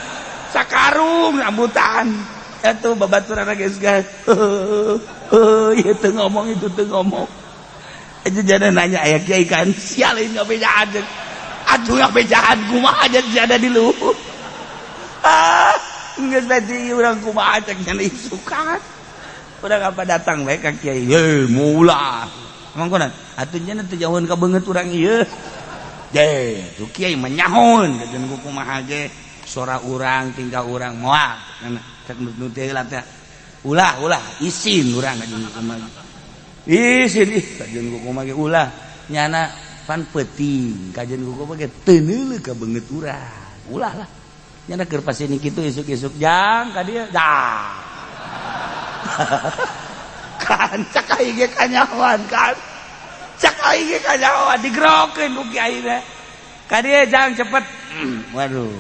Sakarung rambutan. Atuh babaturan geus geus. Heuh ieu teu ngomong itu teu ngomong. Aja jada nanya aya kiai kan sial ini ngabejaan. Atuh ngabejaan kumaha jada di luhur. Ah, geus tadi urang kumaha cek nya isukan. Urang apa datang bae ka kiai. Heuh, mula. Emang kunaon? Atuh nya teu jauheun ka beungeut urang ieu. Deh, tuh kiai mah nyahoeun kajeun kumaha ge. Sora urang tingkah urang moal. Cek nu teh heula teh. Ulah, ulah isin urang kajeun kumaha. Isin ih kajeun kumaha ge ulah. Nyana pan peuting kajeun kumaha ge teu neuleuh ka beungeut urang. Ulah lah. Nyana keur pasini kitu isuk-isuk jang ka dieu. Dah. Kan cak aing ge kanyahoan kan. Cak aing ge kanyahoan digerokeun ku kiai teh. Ka dieu jang cepet. Waduh.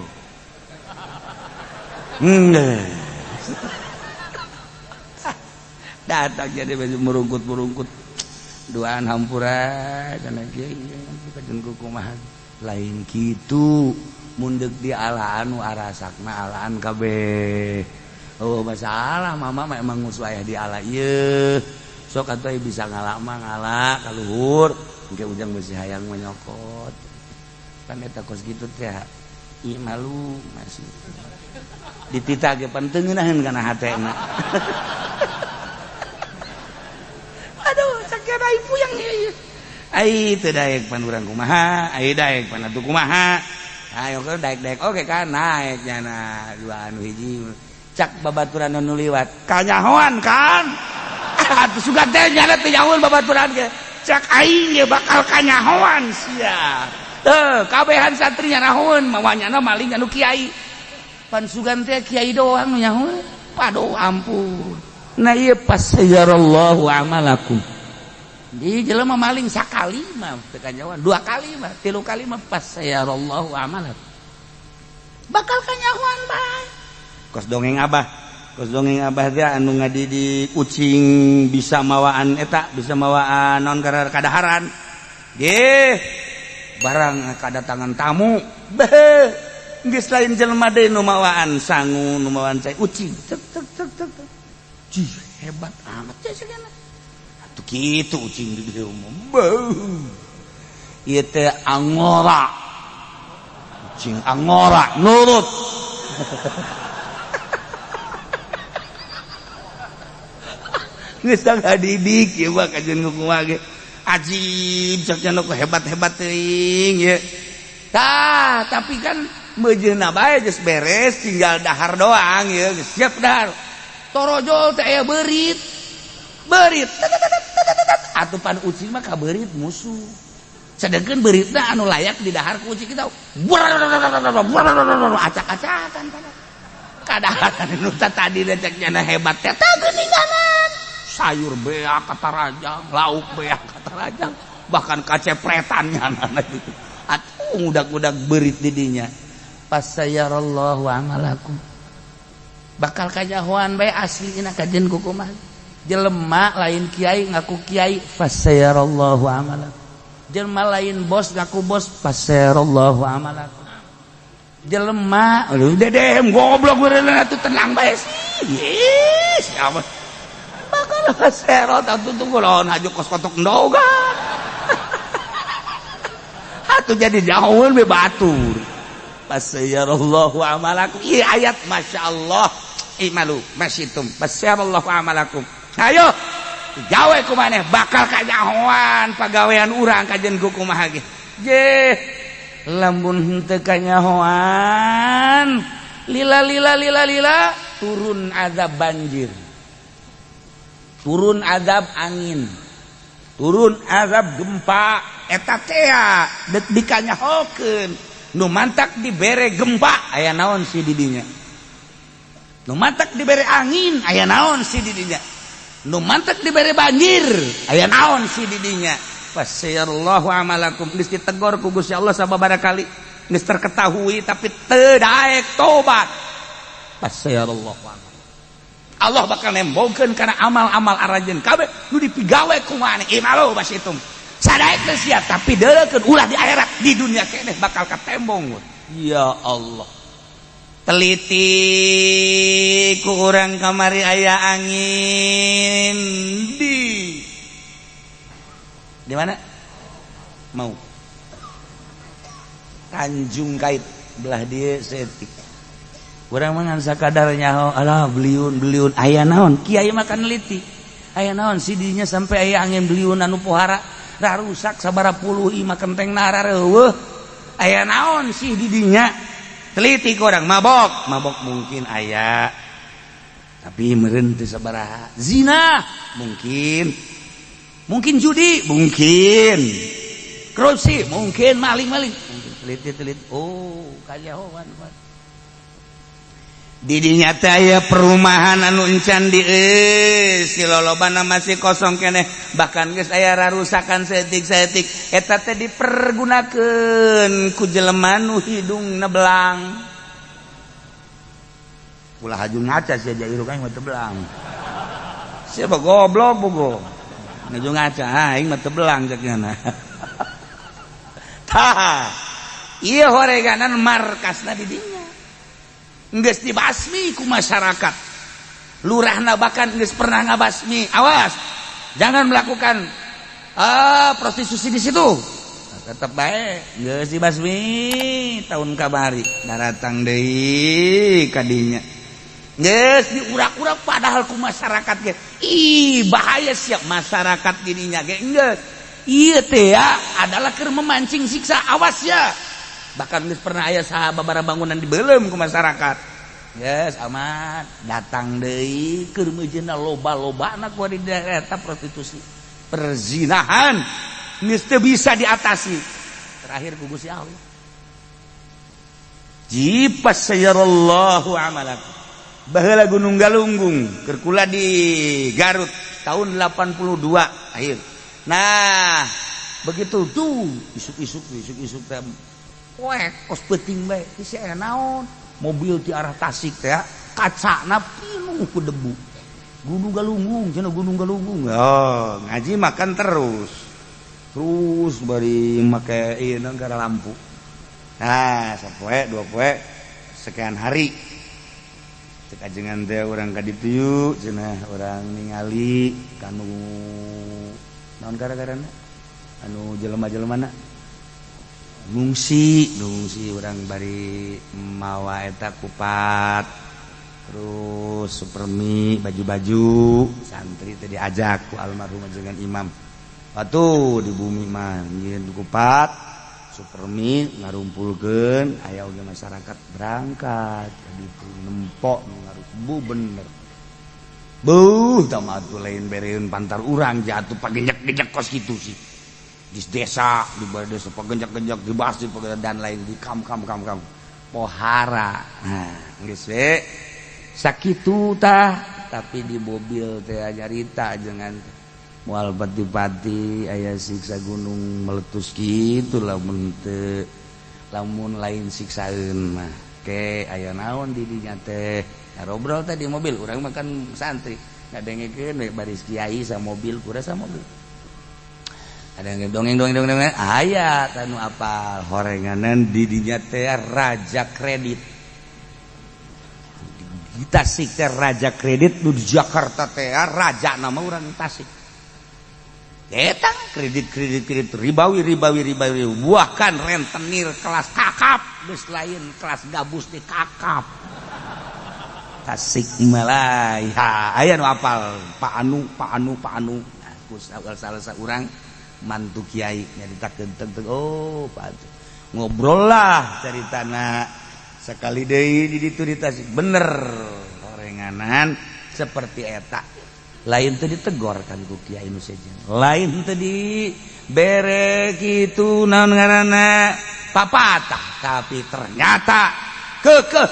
Datang jadi baju merungkut-merungkut. Duaan hampura kana kiai kajeun kumaha. Lain kitu mun deuk di alaan nu arasakna alaan kabeh. Oh masalah mama mah emang musuh aya di ala ieu. Sok atuh bisa ngala mah ngala ka luhur, engke ujang beusi hayang mah nyokot. Kan eta kos kitu teh ih malu masih. Ditita ge pan teu ngeunaheun kana hatena. Aduh sakieu ai puyeng ieu. Ai teu daek pan urang kumaha, ai daek pan atuh kumaha. Ayo ke daek-daek oke kan naek nyana dua anu hiji. Cak babaturan nu liwat kanyahoan kan. Atuh sugan teh nyana teu nyahoeun babaturan ge. Cak aing ge bakal kanyahoan sia. Teu kabehan santri nyanahoeun mawa nyana maling anu kiai. Pan sugan teh kiai doang nu nyahoeun. Paduh ampun. Nah ieu pasayarallahu amalakum. Di jelema maling sakali mah teu kanyahoan, dua kali mah, tilu kali mah pasayarallahu amalakum. Bakal kanyahoan bae. Kos dongeng abah, kos dongeng abah teh anu ngadidik ucing bisa mawaan eta, bisa mawaan naon kadaharan. Geh, barang kadatangan tamu, beuh, geus lain jelema deui nu mawaan sangu, nu mawaan cai ucing. Cek cek cek cek. Cih, hebat amat teh sagana. Atuh kitu ucing di dieu mah. Beuh. Ieu teh angora. Ucing angora nurut. Geus ngadidik ieu mah kajeun kumaha ge. Ajib cak nya nu hebat-hebat teuing ieu. Tah, tapi kan meujeuna bae geus beres tinggal dahar doang ieu geus siap dahar. Torojol teh aya beurit. Beurit. Atuh pan ucing mah ka beurit musuh. Sedengkeun beuritna anu layak didahar ku ucing kita. Acak-acakan kadaharan nu tadi cek nya hebat teh tah geuninganan. Sayur beak kata rajang, lauk beak kata rajang, bahkan kacepretan nyana gitu. Atuh ngudak-ngudak beurit di dinya. Pasayarallahu amalakum. Bakal kanyahoan bae aslina kajeun kumaha. Jelema lain kiai ngaku kiai, fasayarallahu amalakum. Jelema lain bos ngaku bos, fasayarallahu amalakum. Jelema aduh dedem goblok beureunan atuh tenang bae. Ih, siapa? Bakal serot atuh tunggu lawan haju kos kotok ndoga. Atuh jadi jauh be batur. Fasayarallahu amalakum. Ieu ayat masyaallah. Imalu masyitum. Fasayarallahu amalakum. Ayo gawe ku maneh bakal kanyahoan pagawean urang kajeun ku kumaha ge. Je lamun henteu kanyahoan lila lila lila lila turun azab banjir. Turun azab angin, turun azab gempa, eta tea deuk dikanyahokeun. Nu mantak dibere gempa, aya naon sih didinya? Nu mantak dibere angin, aya naon sih didinya? Nu mantak dibere banjir, aya naon sih didinya? Fasayarallahu amalakum. Geus ditegor ku Gusti Allah sababaraha kali, geus terketahui, tapi teu daek tobat. Fasayarallahu amalakum. Allah bakal nembongkeun kana amal-amal aranjeun kabeh nu dipigawe ku maneh. I'malu masyi'tum, sadaek teh sia, tapi deuleukeun ulah di akhirat, di dunia keneh bakal katembong. Ya Allah, teliti ku urang. Kamari aya angin di mana mau Tanjung Kait belah dia setik. Urang mah ngan sakadar nyaho, alah, beliun beliun, aya naon? Kiai mah kan neliti, aya naon sidinya sampai aya angin beliun anu pohara rusak sabara puluh imah, kenteng narareuweuh? Aya naon sih didinya? Teliti ku urang. Mabok mabok mungkin aya, tapi meureun teu sabaraha. Zina mungkin, mungkin judi mungkin, korupsi mungkin, maling-maling mungkin. Teliti teliti, oh, kajahoan didinya teh aya perumahan anu encan di si lolobana, masih kosong keneh, bahkan geus aya rarusakan saeutik-saeutik. Eta teh dipergunakeun ku jelema nu hidungna belang. Ulah haju ngaca sia, jairu kan mah teu belang. Siapa goblok bogo ngaju ngaca, aing mah teu belang cek nyana. Tah, ieu horeganan markasna di dinya. Geus dibasmi ku masyarakat, lurahna bahkan geus pernah ngabasmi, awas, jangan melakukan prostitusi di situ. Nah, tetep bae geus dibasmi. Tahun kabari daratang deui kadinya, geus diurak-urak, padahal ku masyarakat ge, ih, bahaya siap masyarakat dirinya ge geus ieu teh ya adalah keur memancing siksa, awas ya. Bahkan geus pernah aya saha bangunan dibelem ku masyarakat. Yes, aman. Datang deui keur meujeuhna loba-lobana ku di daerah eta prostitusi, perzinahan, geus teu bisa diatasi. Terakhir ku Gusti Allah, jipas sayarallahu amalakum. Baheula Gunung Galunggung, keur kula di Garut tahun 82 akhir. Nah, begitu tuh isuk-isuk isuk-isuk teh poek kos peuting bae isi, aya naon? Mobil di arah Tasik teh kacana pinuh ku debu. Gunung Galunggung cenah, Gunung Galunggung. Oh, ngaji makan terus terus bari make ieu gara lampu. Nah, sapoe dua poe, sekian hari, cek ajengan teh, urang ka ditu yuk cenah, urang ningali kanu naon gara-garana anu jelema-jelemana ngungsi ngungsi. Urang bari mawa eta kupat, terus supermi, baju-baju santri teh, diajak ku almarhum dengan imam. Batu di bumi mah nyieun kupat, supermi, ngarumpulkeun aya oge masyarakat. Berangkat ka ditu, nempok ngaruh bener. Buh, atuh lain bereun pantar urang jatuh pagenjak-genjak kos gitu sih di desa, di balai desa pagenjak-genjak, di masjid dan lain, di kam kam kam kam pohara. Nah, geus we sakitu tah. Tapi di mobil teh nyarita jangan moal pati-pati aya siksa gunung meletus gitu, lamun teu, lamun lain siksaeun mah ke aya naon di dinya teh. Ngobrol teh di mobil, urang makan santri ngadengekeun we baris kiai sa mobil, pura sa mobil ada yang dongeng dongeng dongeng dongeng. Aya tanu apal horenganan di dinya teh raja kredit di Tasik teh, raja kredit nu di Jakarta teh, raja nama urang Tasik eta, kredit kredit kredit ribawi ribawi ribawi, bahkan rentenir kelas kakap, geus lain kelas gabus, di kakap Tasik Malaya. Aya nu apal, Pak Anu, Pak Anu, Pak Anu. Aku salah saurang mantu kiai nyaritakeun tentang, oh, Pak Anu. Ngobrol lah caritana sekali deui di ditu di Tasik, bener horenganan seperti eta. Lain teu ditegor kan ku kiai nu sejen, lain teu di bere kitu naon ngaranna. Papatah, tapi ternyata kekeh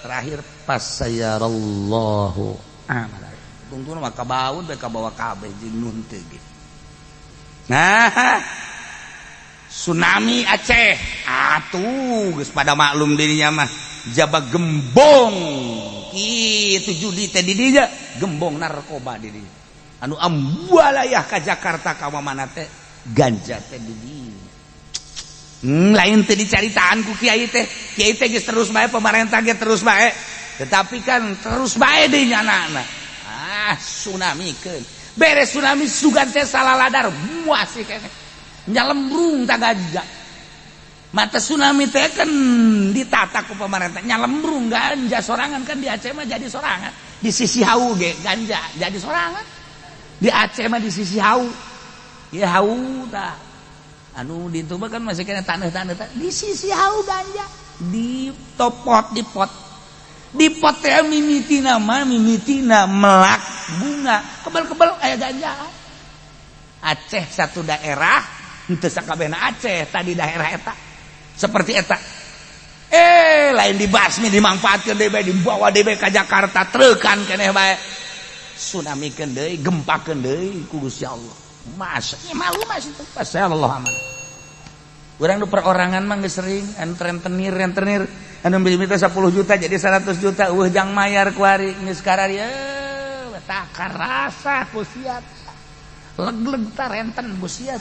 terakhir fasayarallahu amal. Tungtuna mah kabaun bae, kabawa kabeh jeung nun teu ge. Nah, tsunami Aceh atuh geus pada maklum dirinya mah, jaba gembong kitu judi teh di dinya, gembong narkoba di dinya anu ambualayah ka Jakarta ka mana teh ganja teh di dinya. Lain teh dicaritaan ku kiai teh, kiai teh geus terus bae, pemerintah ge terus bae, tetapi kan terus bae deui nyana. Ah, tsunami keun beres tsunami sugan teh salah ladar muas keneh nyalembrung ta ganja. Mata tsunami teh kan ditata ku pemerintah, nyalembrung ganja sorangan kan. Di Aceh mah jadi sorangan, di sisi hau ge ganja jadi sorangan. Di Aceh mah di sisi hau ya, hau tah anu di itu kan masih kena tanah-tanah, di sisi hau ganja di topot, di pot, di pot teh mimitina mah, mimitina melak bunga kebal-kebal aya ganja. Aceh satu daerah henteu sakabehna Aceh tadi, daerah eta seperti eta. Eh, lain dibasmi, dimanfaatkeun deui bae, dibawa deui bae ka Jakarta, trukan keneh bae, tsunami keun deui, gempakeun deui ku Gusti Allah. Masa ya malu mas itu Allah aman. Urang nu perorangan mah geus sering anu rentenir, rentenir anu minta 10 juta jadi 100 juta, eueuh jang mayar kuari geus kararieu tak karasa ku sia, leg-leg ta renten ku sia.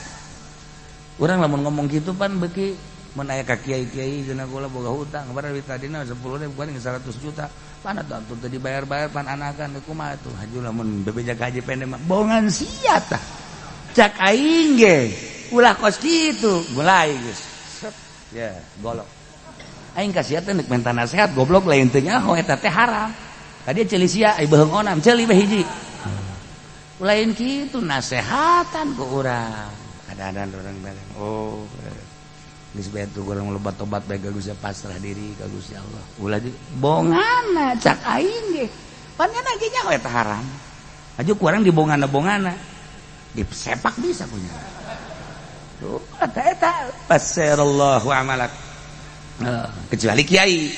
Urang lamun ngomong gitu pan beuki mun aya ka kiai-kiai cenah, kula boga hutang kemarin tadina 10 ribu bukan 100 juta, pan atuh atuh teu dibayar-bayar, pan anakan kumaha tuh? Haju lamun bebeja ka Haji Pende mah bongan sia tah. Cak aing ge ulah kos kitu, mulai geus set ya golok aing ka sia teh nek minta nasihat, goblok. Lain teu nyaho eta teh haram. Tadi ceuli sia ai beuheung onam ceuli bae hiji, lain kitu nasehatan ku urang. Kadang-kadang orang bilang, oh geus bae tuh urang loba tobat bae ka Gusti, pasrah diri ka Gusti Allah, ulah di bongana. Cak aing ge pan nya ge nyaho eta haram, aju ku urang dibongana-bongana disepak bisa punya tuh eta eta fasayarallahu amalak. Kecuali kiai,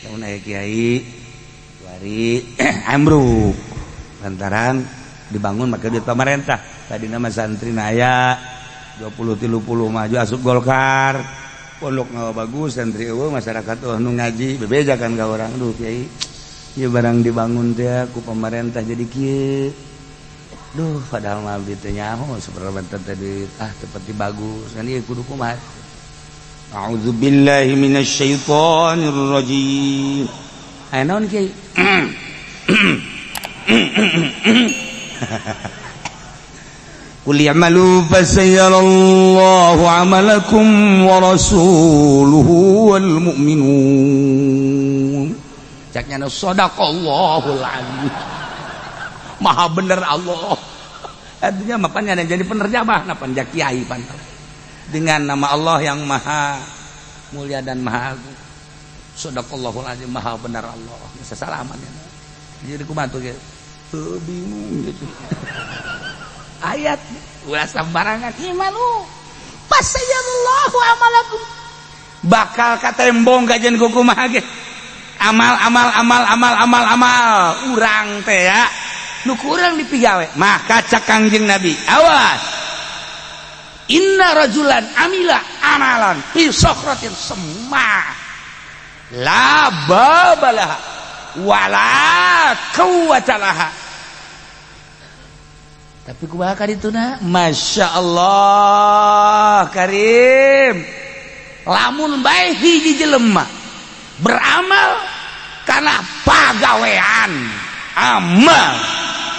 lamun aya kiai wari ambruk lantaran dibangun maka duit pemerintah, tadi nama santri naya 20 30 maju asup Golkar, pondok ngawa bagus, santri eueuh, masyarakat oh nu ngaji bebeja kan ka urang, "Duh kiai, ieu barang dibangun teh ku pemerintah jadi kieu. Duh, padahal mah abdi teh nyaho sebenarnya teh ah seperti bagus kan, ieu kudu kumaha?" A'udzubillahi minasyaitonir rajim. Aya naon, kiai? قل اعملوا فسيرى الله عملكم ورسوله والمؤمنون. Caknya sadaqallahul azim, maha bener Allah. Artinya makanya jadi penerjemah nah panja kiai pan dengan nama Allah yang maha mulia dan maha agung, sadaqallahul azim, maha benar Allah, bisa salaman ya. Jadi kumaha tuh gitu, bingung gitu ayat ulah sembarangan. I'malu fasayarallahu amalakum, bakal katembong kajian kumaha ge amal amal amal amal amal amal urang teh ya nu kurang dipigawe. Maka cak Kangjeng Nabi, awas, inna rajulan amila amalan fi sokhratin semma la babalaha wala quwwata laha. Tapi kumaha kadituna? Masya Allah Karim, lamun bae hiji jelema beramal karena pagawean, amal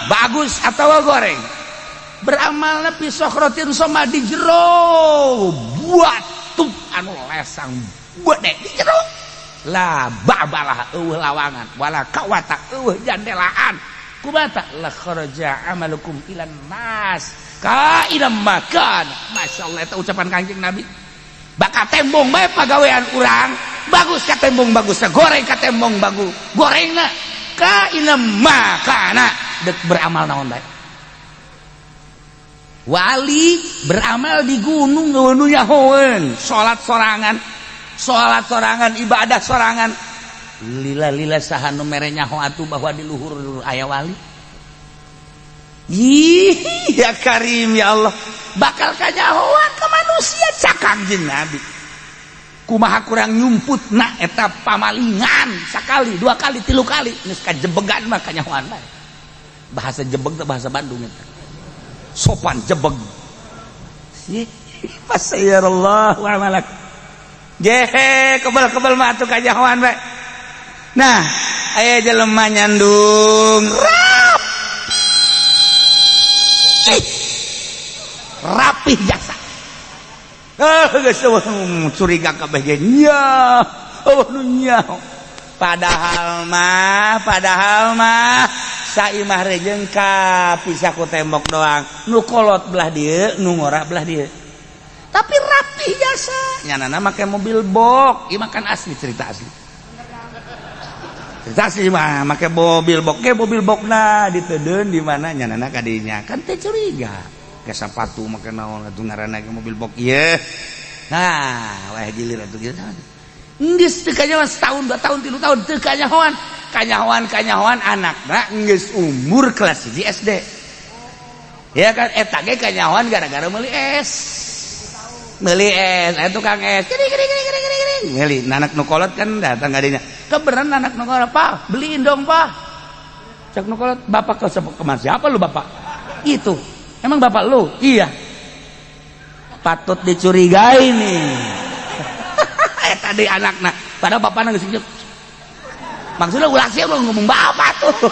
bagus atau goreng, beramal fi sokhrotin soma di jero batu anu lesang gede, di jero la babalah, eueuh lawangan, wala kawata, eueuh jandelaan, kubata la kharaja amalukum ilan nas ka ilam makan. Masya Allah, eta ucapan Kanjeng Nabi. Bakal tembong bae pagawean urang, bagus ka tembong bagus, goreng ka tembong bagus gorengna, ka ilam makana dek beramal naon bae. Wali beramal di gunung nu nyahoeun, salat sorangan, ibadah sorangan. Lila-lila saha nu mere nyaho atuh bahwa di luhur aya wali. Ih, ya Karim ya Allah, bakal kanyahoan ke manusia cakang jeung Nabi. Kumaha kurang nyumput na eta pamalingan sakali, dua kali, tilu kali geus kajebegan mah kanyahoan bae. Bahasa jebeg teh bahasa Bandung eta. Sopan jebeg. Fasayarallahu amalak. Jehe kebel-kebel mah atuh kanyahoan bae. Nah, aya jelema nyandung rapi. Rapih jasa. Geus curiga kabeh ge nya. Oh nu nyaho. Padahal mah saimah rejeng ka pisah ku tembok doang. Nu kolot belah dieu, nu ngora belah dieu. Tapi rapih jasa. Nyanana make mobil bok, ieu mah kan asli cerita asli. Cerita asli mah make mobil bok, ke mobil bokna ditedeun di mana nyanana ka dinya. Kan teh curiga. Ke sapatu make naon atuh ngaranna ke mobil bok ieu. Nah, wah gilir atuh kieu. Geus teu kanyahoan setahun, 2 tahun, 3 tahun teu kanyahoan. Kanyahoan anakna geus umur kelas 1 SD. Ya kan eta ge kanyahoan gara-gara meuli es. Meuli es, aya tukang es. Gini gini gini gini gini gini. Meuli anak nu kolot kan datang ka dinya. Kebeneran anak nu kolot, "Pak, beliin dong, Pak." Cak nu kolot, "Bapak ke kemana siapa lu, Bapak?" Itu. Emang bapak lu? Iya. Patut dicurigai nih. Tadi anakna, padahal bapakna geus maksudnya ulah sih lu ngomong bapak tuh.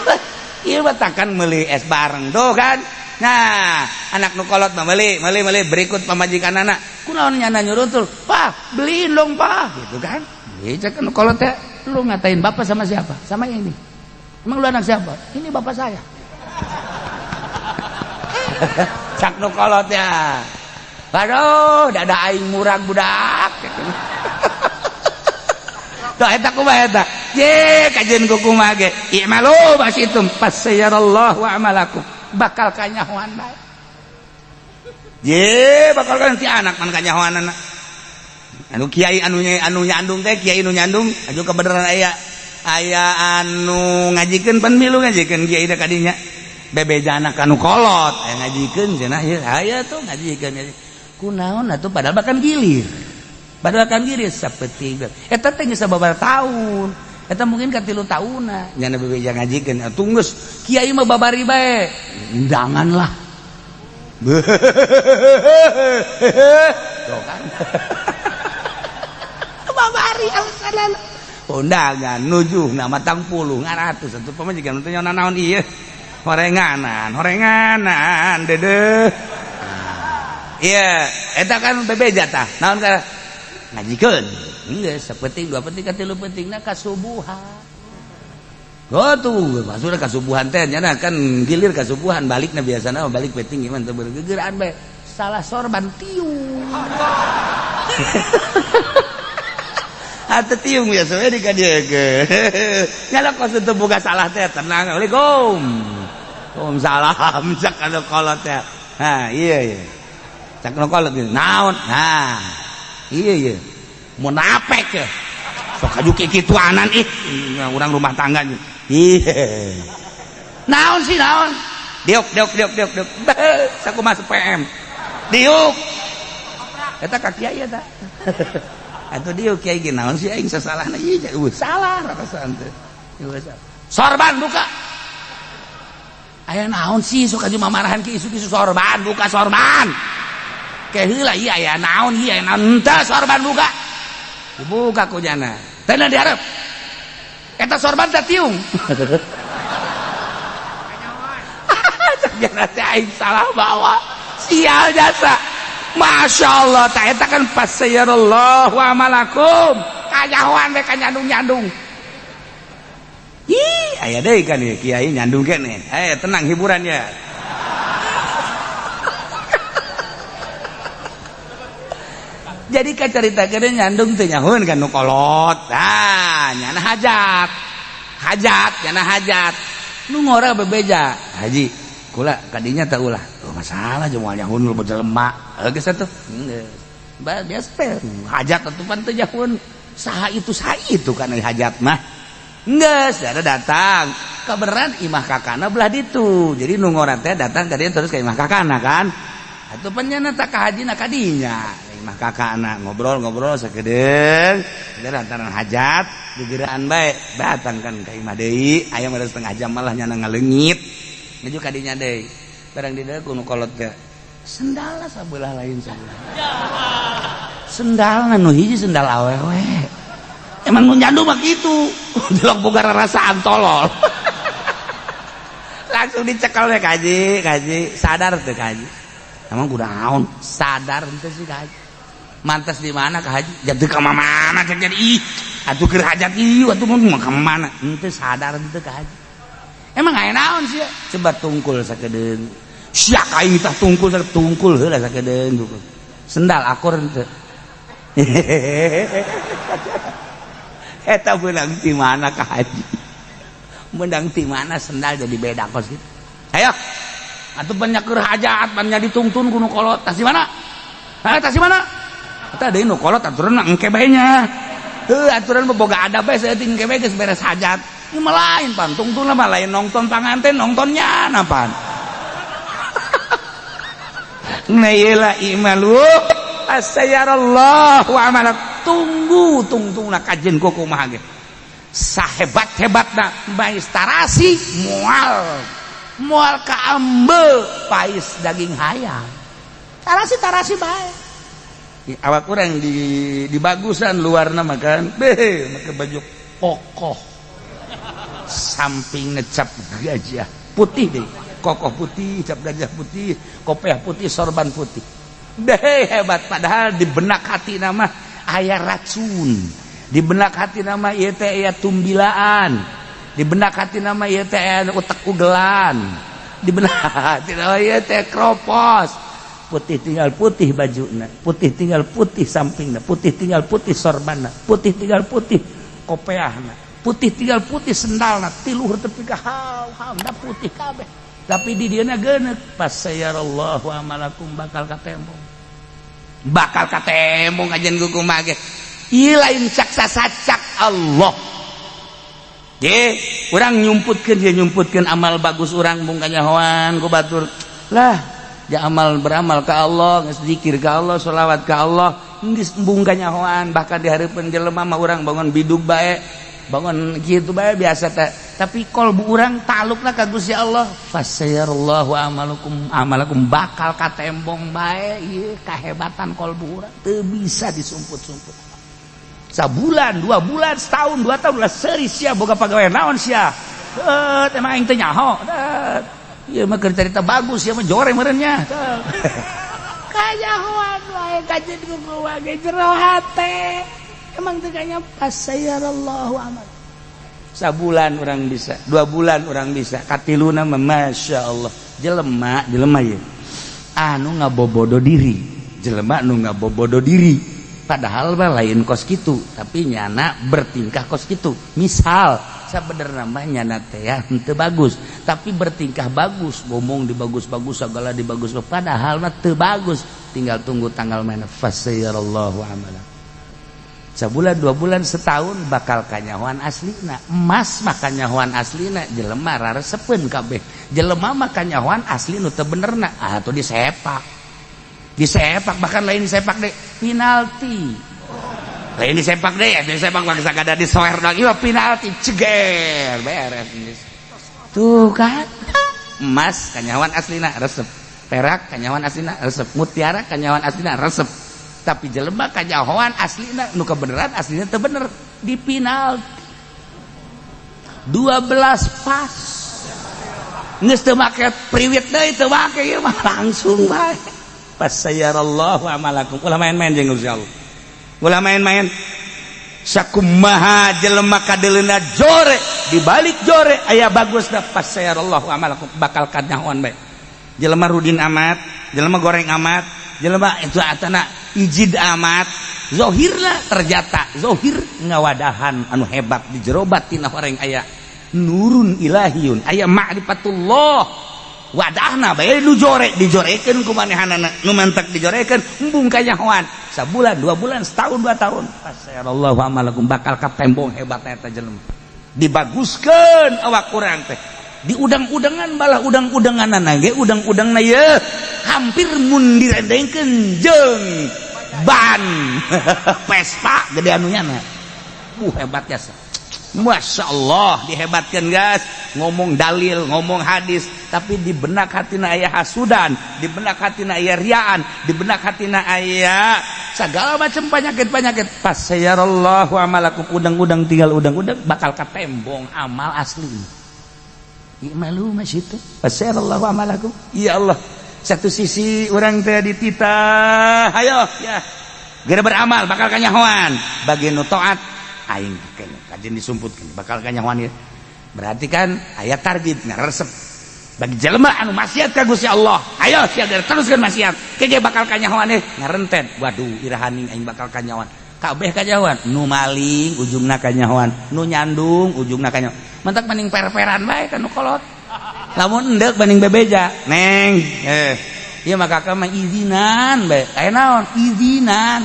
Ieu mah takkan meuli es bareng tuh kan. Nah, anak nu kolot mah meuli, meuli, meuli berikut pamajikan anak. Kunaon nyana nyuruntul? "Pak, beliin dong, Pak." Gitu kan. Ieu cek nu kolot teh, lu ngatain bapak sama siapa? Sama ini. Emang lu anak siapa? Ini bapak saya. Cak nu kolot ya. Aduh, dada aing murag budak. Tuh eta kumaha eta? Ye, kajian ku kumaha ge. I'malu basitum fasayarallahu amalakum. Bakal kanyahoan bae. Ye, bakal kan ti anak man kanyahoanana. Anu kiai anu anu nyandung teh kiai anu nyandung aju kebenaran aya aya anu ngajikeun pan milu ngajikeun kiai teh kadinya. Bebeja anak anu kolot aya ngajikeun cenah ieu aya tuh ngajikeun. Kunaon atuh padahal bahkan gilir. Padahal kan gilir sapeting. Eta teh geus sababaraha tahun. Eta mungkin ka 3 taunna nyana bebeja ngajikeun. Atuh geus kiai mah babari bae. Undangan lah. Tuh kan. Babari alasan undangan nujuh na matang puluh ngaratus atuh pamajikan teh nyaona naon ieu. Horenganan, horenganan dedeh. Iya, eta kan bebeja tah. Naon ka ngajikeun. Geus sapenting dua penting ka tilu pentingna kasubuhan. Oh tuh, maksudna kasubuhan teh nya kan gilir kasubuhan balikna biasana balik penting gimana teu bergegeran bae. Salah sorban tiung. Atuh tiung biasa we di ka dieu ge. Nyala kos teu boga salah teh tenang. Assalamualaikum. Waalaikumsalam cak anu kolot teh. Ha, iya iya. Cak nu kolot naon? Nah. Iya iya. Munafik ya. Sok aju kikituanan ih urang rumah tangga. Iya. Naon sih naon? Diuk diuk diuk diuk diuk. Saku masuk PM. Diuk. Eta ka kiai eta. Atuh diuk kiai ge naon sih aing sasalahna ieu salah rasaan teh. Sorban buka. Aya naon sih sok aju mamarahan ki isu-isu sorban buka sorban. Ke heula ieu aya naon ieu aya naon teu sorban buka. Dibuka ku jana. Teu dihareup. Eta sorban teh tiung. Jana teh aing salah bawa. Sial jasa. Masya Allah ta eta kan fasayarallahu amalakum. Kanyahoan we kanyandung-nyandung. Ih, aya deui kan ieu kiai nyandung keneh. Eh, tenang hiburannya. Jadi kacarita kene nyandung teu nyahoeun kan nu kolot. Tah, nyana hajat. Hajat, nyana hajat. Nu ngora bebeja. Haji, Kula kadinya teh ulah. Oh, masalah jeung moal nyahun lu jelema. Geus atuh. Biasa teh hajat atuh pan teu jahun. Saha itu kan hajat mah. Geus ada datang. Kebenaran imah kakana belah ditu. Jadi nu ngoran teh datang ka dieu terus ka imah kakana kan. Atuh pan nyana tak ka hajina kadinya. Imah kakana ngobrol-ngobrol sakedeung. Da lantaran hajat gegeraan bae datang kan ka imah deui. Aya mah setengah jam malah nyana ngaleungit. Ngaju kadinya deui. Barang di dieu ku nu kolot teh sendalna sabelah lain sabelah. Sendalna nu hiji sendal awewe. Emang nu nyandu mah kitu. Delok boga rarasaan tolol. Langsung dicekel we kaji, kaji sadar teu kaji. Emang kunaon? Sadar henteu sih kaji. Mantas di mana ka haji? Jadi ka mana cek jadi ih. Atuh keur hajat ieu atuh mah ka mana? Henteu sadar henteu ka haji. Emang aya naon sih? Coba tungkul sakedeung. Sia ka tah tungkul tungkul heula sakedeung. Sendal akur henteu. Eta beunang ti mana ka haji? Menang ti mana sendal jadi beda kos gitu. Ayo. Atuh banyak keur hajat, banyak ditungtun ku nu kolot. Tas di mana? Hah, tas di mana? Eta deui nu kolot aturan engke bae nya. Heuh, aturan mah boga adab bae saeutik engke bae geus beres hajat. Ieu mah lain pan tungtun mah lain nongton panganten nongtonnya napan. Nah ieu lah imalu asayarallahu amalak. Tunggu tungtungna kajen kumaha ge. Sahebat-hebatna bae tarasi moal moal kaambe pais daging hayam. Tarasi-tarasi bae. Awak urang di bagusan luarna makan beh make baju kokoh. Samping ngecap gajah putih deh, kokoh putih, cap gajah putih, kopiah putih, sorban putih. Deh hebat, padahal di benak hati nama aya racun, di benak hati nama ieu teh aya tumbilaan, di benak hati nama ieu teh aya utek ugelan, di benak hati nama ieu teh kropos. Putih tinggal putih bajuna, putih tinggal putih sampingna, putih tinggal putih sorbanna, putih tinggal putih kopeahna, putih tinggal putih sendalna, tiluhur tepi ka haw-hawna putih kabeh. Tapi di dieuna geuneuk pas sayarallahu amalakum bakal katembong. Bakal katembong kajian kumaha ge. Ieu lain cak sasacak Allah. Ge, urang nyumputkeun dia nyumputkeun amal bagus urang mung kanyahoan ku batur. Lah, ja amal beramal ka Allah, geus zikir ka Allah, sholawat ka Allah, geus embung kanyahoan bahkan di hareupeun jelema mah urang bangun bidug bae. Bangun kitu bae biasa teh. Tapi kolbu urang talukna ka Gusti Allah. Fasayarallahu amalukum amalakum bakal katembong bae ieu kahebatan kolbu urang teu bisa disumput-sumput. Sabulan, 2 bulan, setahun, 2 tahun lah seuri sia boga pagawean naon sia. Emang aing teu nyaho. Ieu mah keur carita bagus sia mah jore meureun nya. Kanyahoan wae kajeun kumaha ge jero hate. Emang teu kanya fasayarallahu amal. Sabulan orang bisa, 2 bulan orang bisa, katiluna mah masya Allah. Jelema, jelema ye. Anu ngabobodo diri, jelema anu ngabobodo diri. Padahal mah lain kos kitu, tapi nyana bertingkah kos kitu. Misal sabenerna mah nyana teh ya henteu bagus, tapi bertingkah bagus, ngomong di bagus-bagus, segala di bagus, padahal mah teu bagus. Tinggal tunggu tanggal mana fasayarallahu amala. Sebulan, 2 bulan, setahun bakal kanyahoan aslina. Emas mah kanyahoan aslina, jelema raresepeun kabeh. Jelema mah kanyahoan asli nu teu benerna, atuh disepak. Disepak bahkan lain disepak deh, penalti. Lain disepak deh, ya disepak mah sakada disoer doang, ieu penalti ceger beres. Tuh kan. Emas kanyahoan aslina resep. Perak kanyahoan aslina resep. Mutiara kanyahoan aslina resep. Tapi jelema kanyahoan aslina nu kebenaran aslina teu bener di penalti 12 pas geus teu make priwit deui teu make ieu mah langsung bae. Fasayarallahu amalakum. Ulah main-main jeung Gusti Allah. Ulah main-main. Sakumaha jelema kadeleuna jore di balik jore aya bagusna fasayarallahu amalakum bakal kanyahoan bae. Jelema rudin amat, jelema goreng amat, jelema itu atana ijid amat, zohirna ternyata zohir ngawadahan anu hebat di jero batin horeng aya nurun ilahiyun, aya ma'rifatullah. Wadahna bae nu jorek dijorekeun ku manehanana, nu mantak dijorekeun embung kanyahoan. Sabulan, 2 bulan, setahun, 2 tahun. Fasayarallahu amalakum, bakal katembong hebatna eta jelema. Dibaguskeun awak urang teh. Di udang-udangan balah udang-udanganana ge udang-udangna ye hampir mun direndengkeun jeung ban Vespa gede anunya na. Hebat jasa. Masya Allah, dihebatkan guys, ngomong dalil, ngomong hadis, tapi di benak hatina aya hasudan, di benak hatina aya riaan, di benak hatina aya segala macam penyakit-penyakit. Fasayarallahu amalakum, udang-udang tinggal udang-udang bakal katembong amal asli. I'malu ma syi'tum fasayarallahu amalakum. Ya Allah, satu sisi orang teh dititah, ayo ya geura beramal bakal kanyahoan. Bagi nu taat aing kajen disumputkeun bakal kanyahoan ya. Berarti kan aya target ngaresep. Bagi jelema anu maksiat ka Gusti Allah, ayo sia teruskeun maksiat, kege bakal kanyahoan eh ngarentet. Waduh, irahaning aing bakal kanyahoan? Kabeh kanyahoan, nu maling ujungna kanyahoan, nu nyandung ujungna kanyahoan. Mentak mending per-peran bae ka nu kolot. Lamun endek mending bebeja, neng ieu mah kakak mah izinan bae. Aya naon izinan?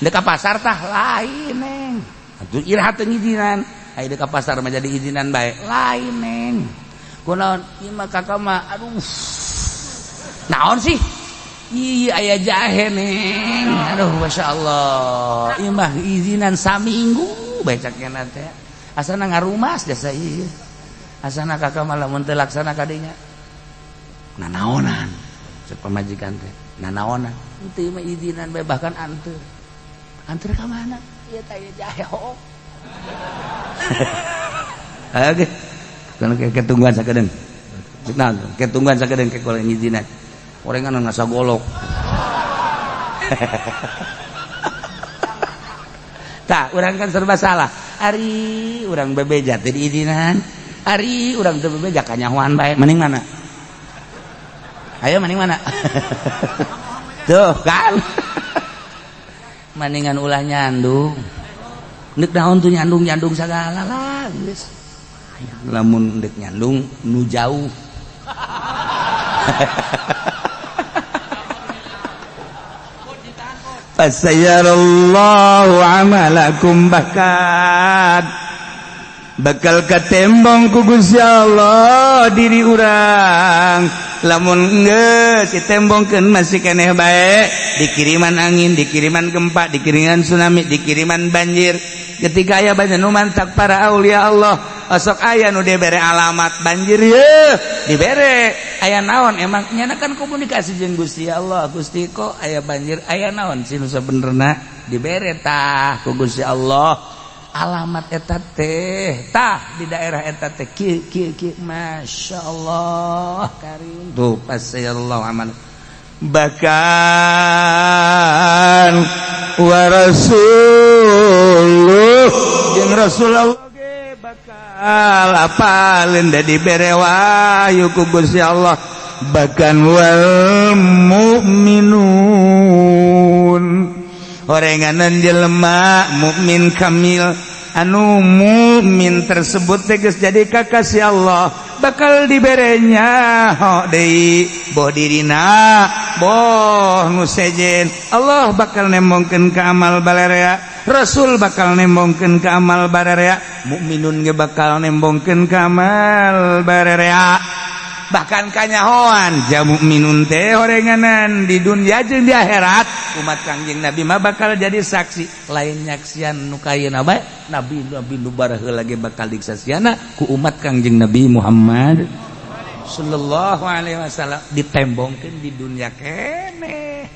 Ndek ka pasar tah lain, neng. Atuh iraha teu ngizinan? Aya ka pasar mah jadi izinan bae. Lain, neng. Kunaon? Ieu mah kakak mah, aduh, naon sih? Iya, aya jahe, neng. Aduh, masya Allah, ieu mah izinan saminggu bae cakena teh. Asana ngarumas jasa ieu. Asana kakak mah lamun teu laksana kadinya nanaonan, cek pamajikan teh nanaonan. Henteu, mah izinan bae, bahkan anteur. Anteur ka mana? Ieu teh aya jahe hook. Oke. Kan ketungguan sakedeung. Nah, ketungguan sakedeung ke kalau ngizinan. Orengan ngasa golok. Tah, urang kan serba salah. Ari urang bebeja teu diizinan. Ari urang teu bebeja kanyahoan bae. Mending mana? Ayo, mending mana? Tuh kan. Mendingan ulah nyandung. Nek naon tuh nyandung-nyandung sagala lah geus. Lamun ndek nyandung nu jauh. Fasayarallahu amalakum, bahkan bakal katembong ku Gusti Allah diri urang. Lamun geus ditembongkeun masih keneh bae, dikiriman angin, dikiriman gempa, dikiriman tsunami, dikiriman banjir. Ketika aya banyak nu mantak para aulia Allah, osok aya nu dibere alamat banjir ye dibere aya naon, emang nyana kan komunikasi jeung Gusti Allah. Gusti, kok aya banjir, aya naon sih nu sabenerna? Dibere tah ku Gusti Allah alamat eta teh, tah di daerah eta teh kieu kieu kieu. Masya Allah karim. Tuh, Allah amal, bahkan wa rasuluh jeung Rasulullah ge bakal apalin da dibere wahyu ku Gusti Allah, bahkan wal mukminun, orenganan jelema mukmin kamil, anu mukmin tersebut teh geus jadi kakasih Allah, bakal diberenya ho deui, boh dirina boh nu sejen. Allah bakal nembongkeun ka amal balerea, Rasul bakal nembongkeun ka amal balerea, mukminun ge bakal nembongkeun ka amal balerea. Bahkan kanyahoan ja mukminun teh orenganan di dunia jeung di akhirat umat Kangjeng Nabi mah bakal jadi saksi. Lain nyaksian nu kayeuna bae, nabi nabi nu baraheula lagi bakal disaksiana ku umat Kangjeng Nabi Muhammad sallallahu alaihi wasallam, ditembongkeun di dunia keneh.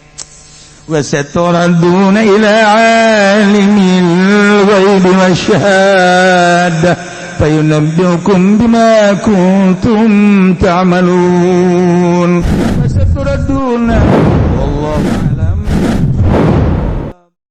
وستردون إلى عالم الغيب والشهادة فينبئكم بما كنتم تعملون. وستردون والله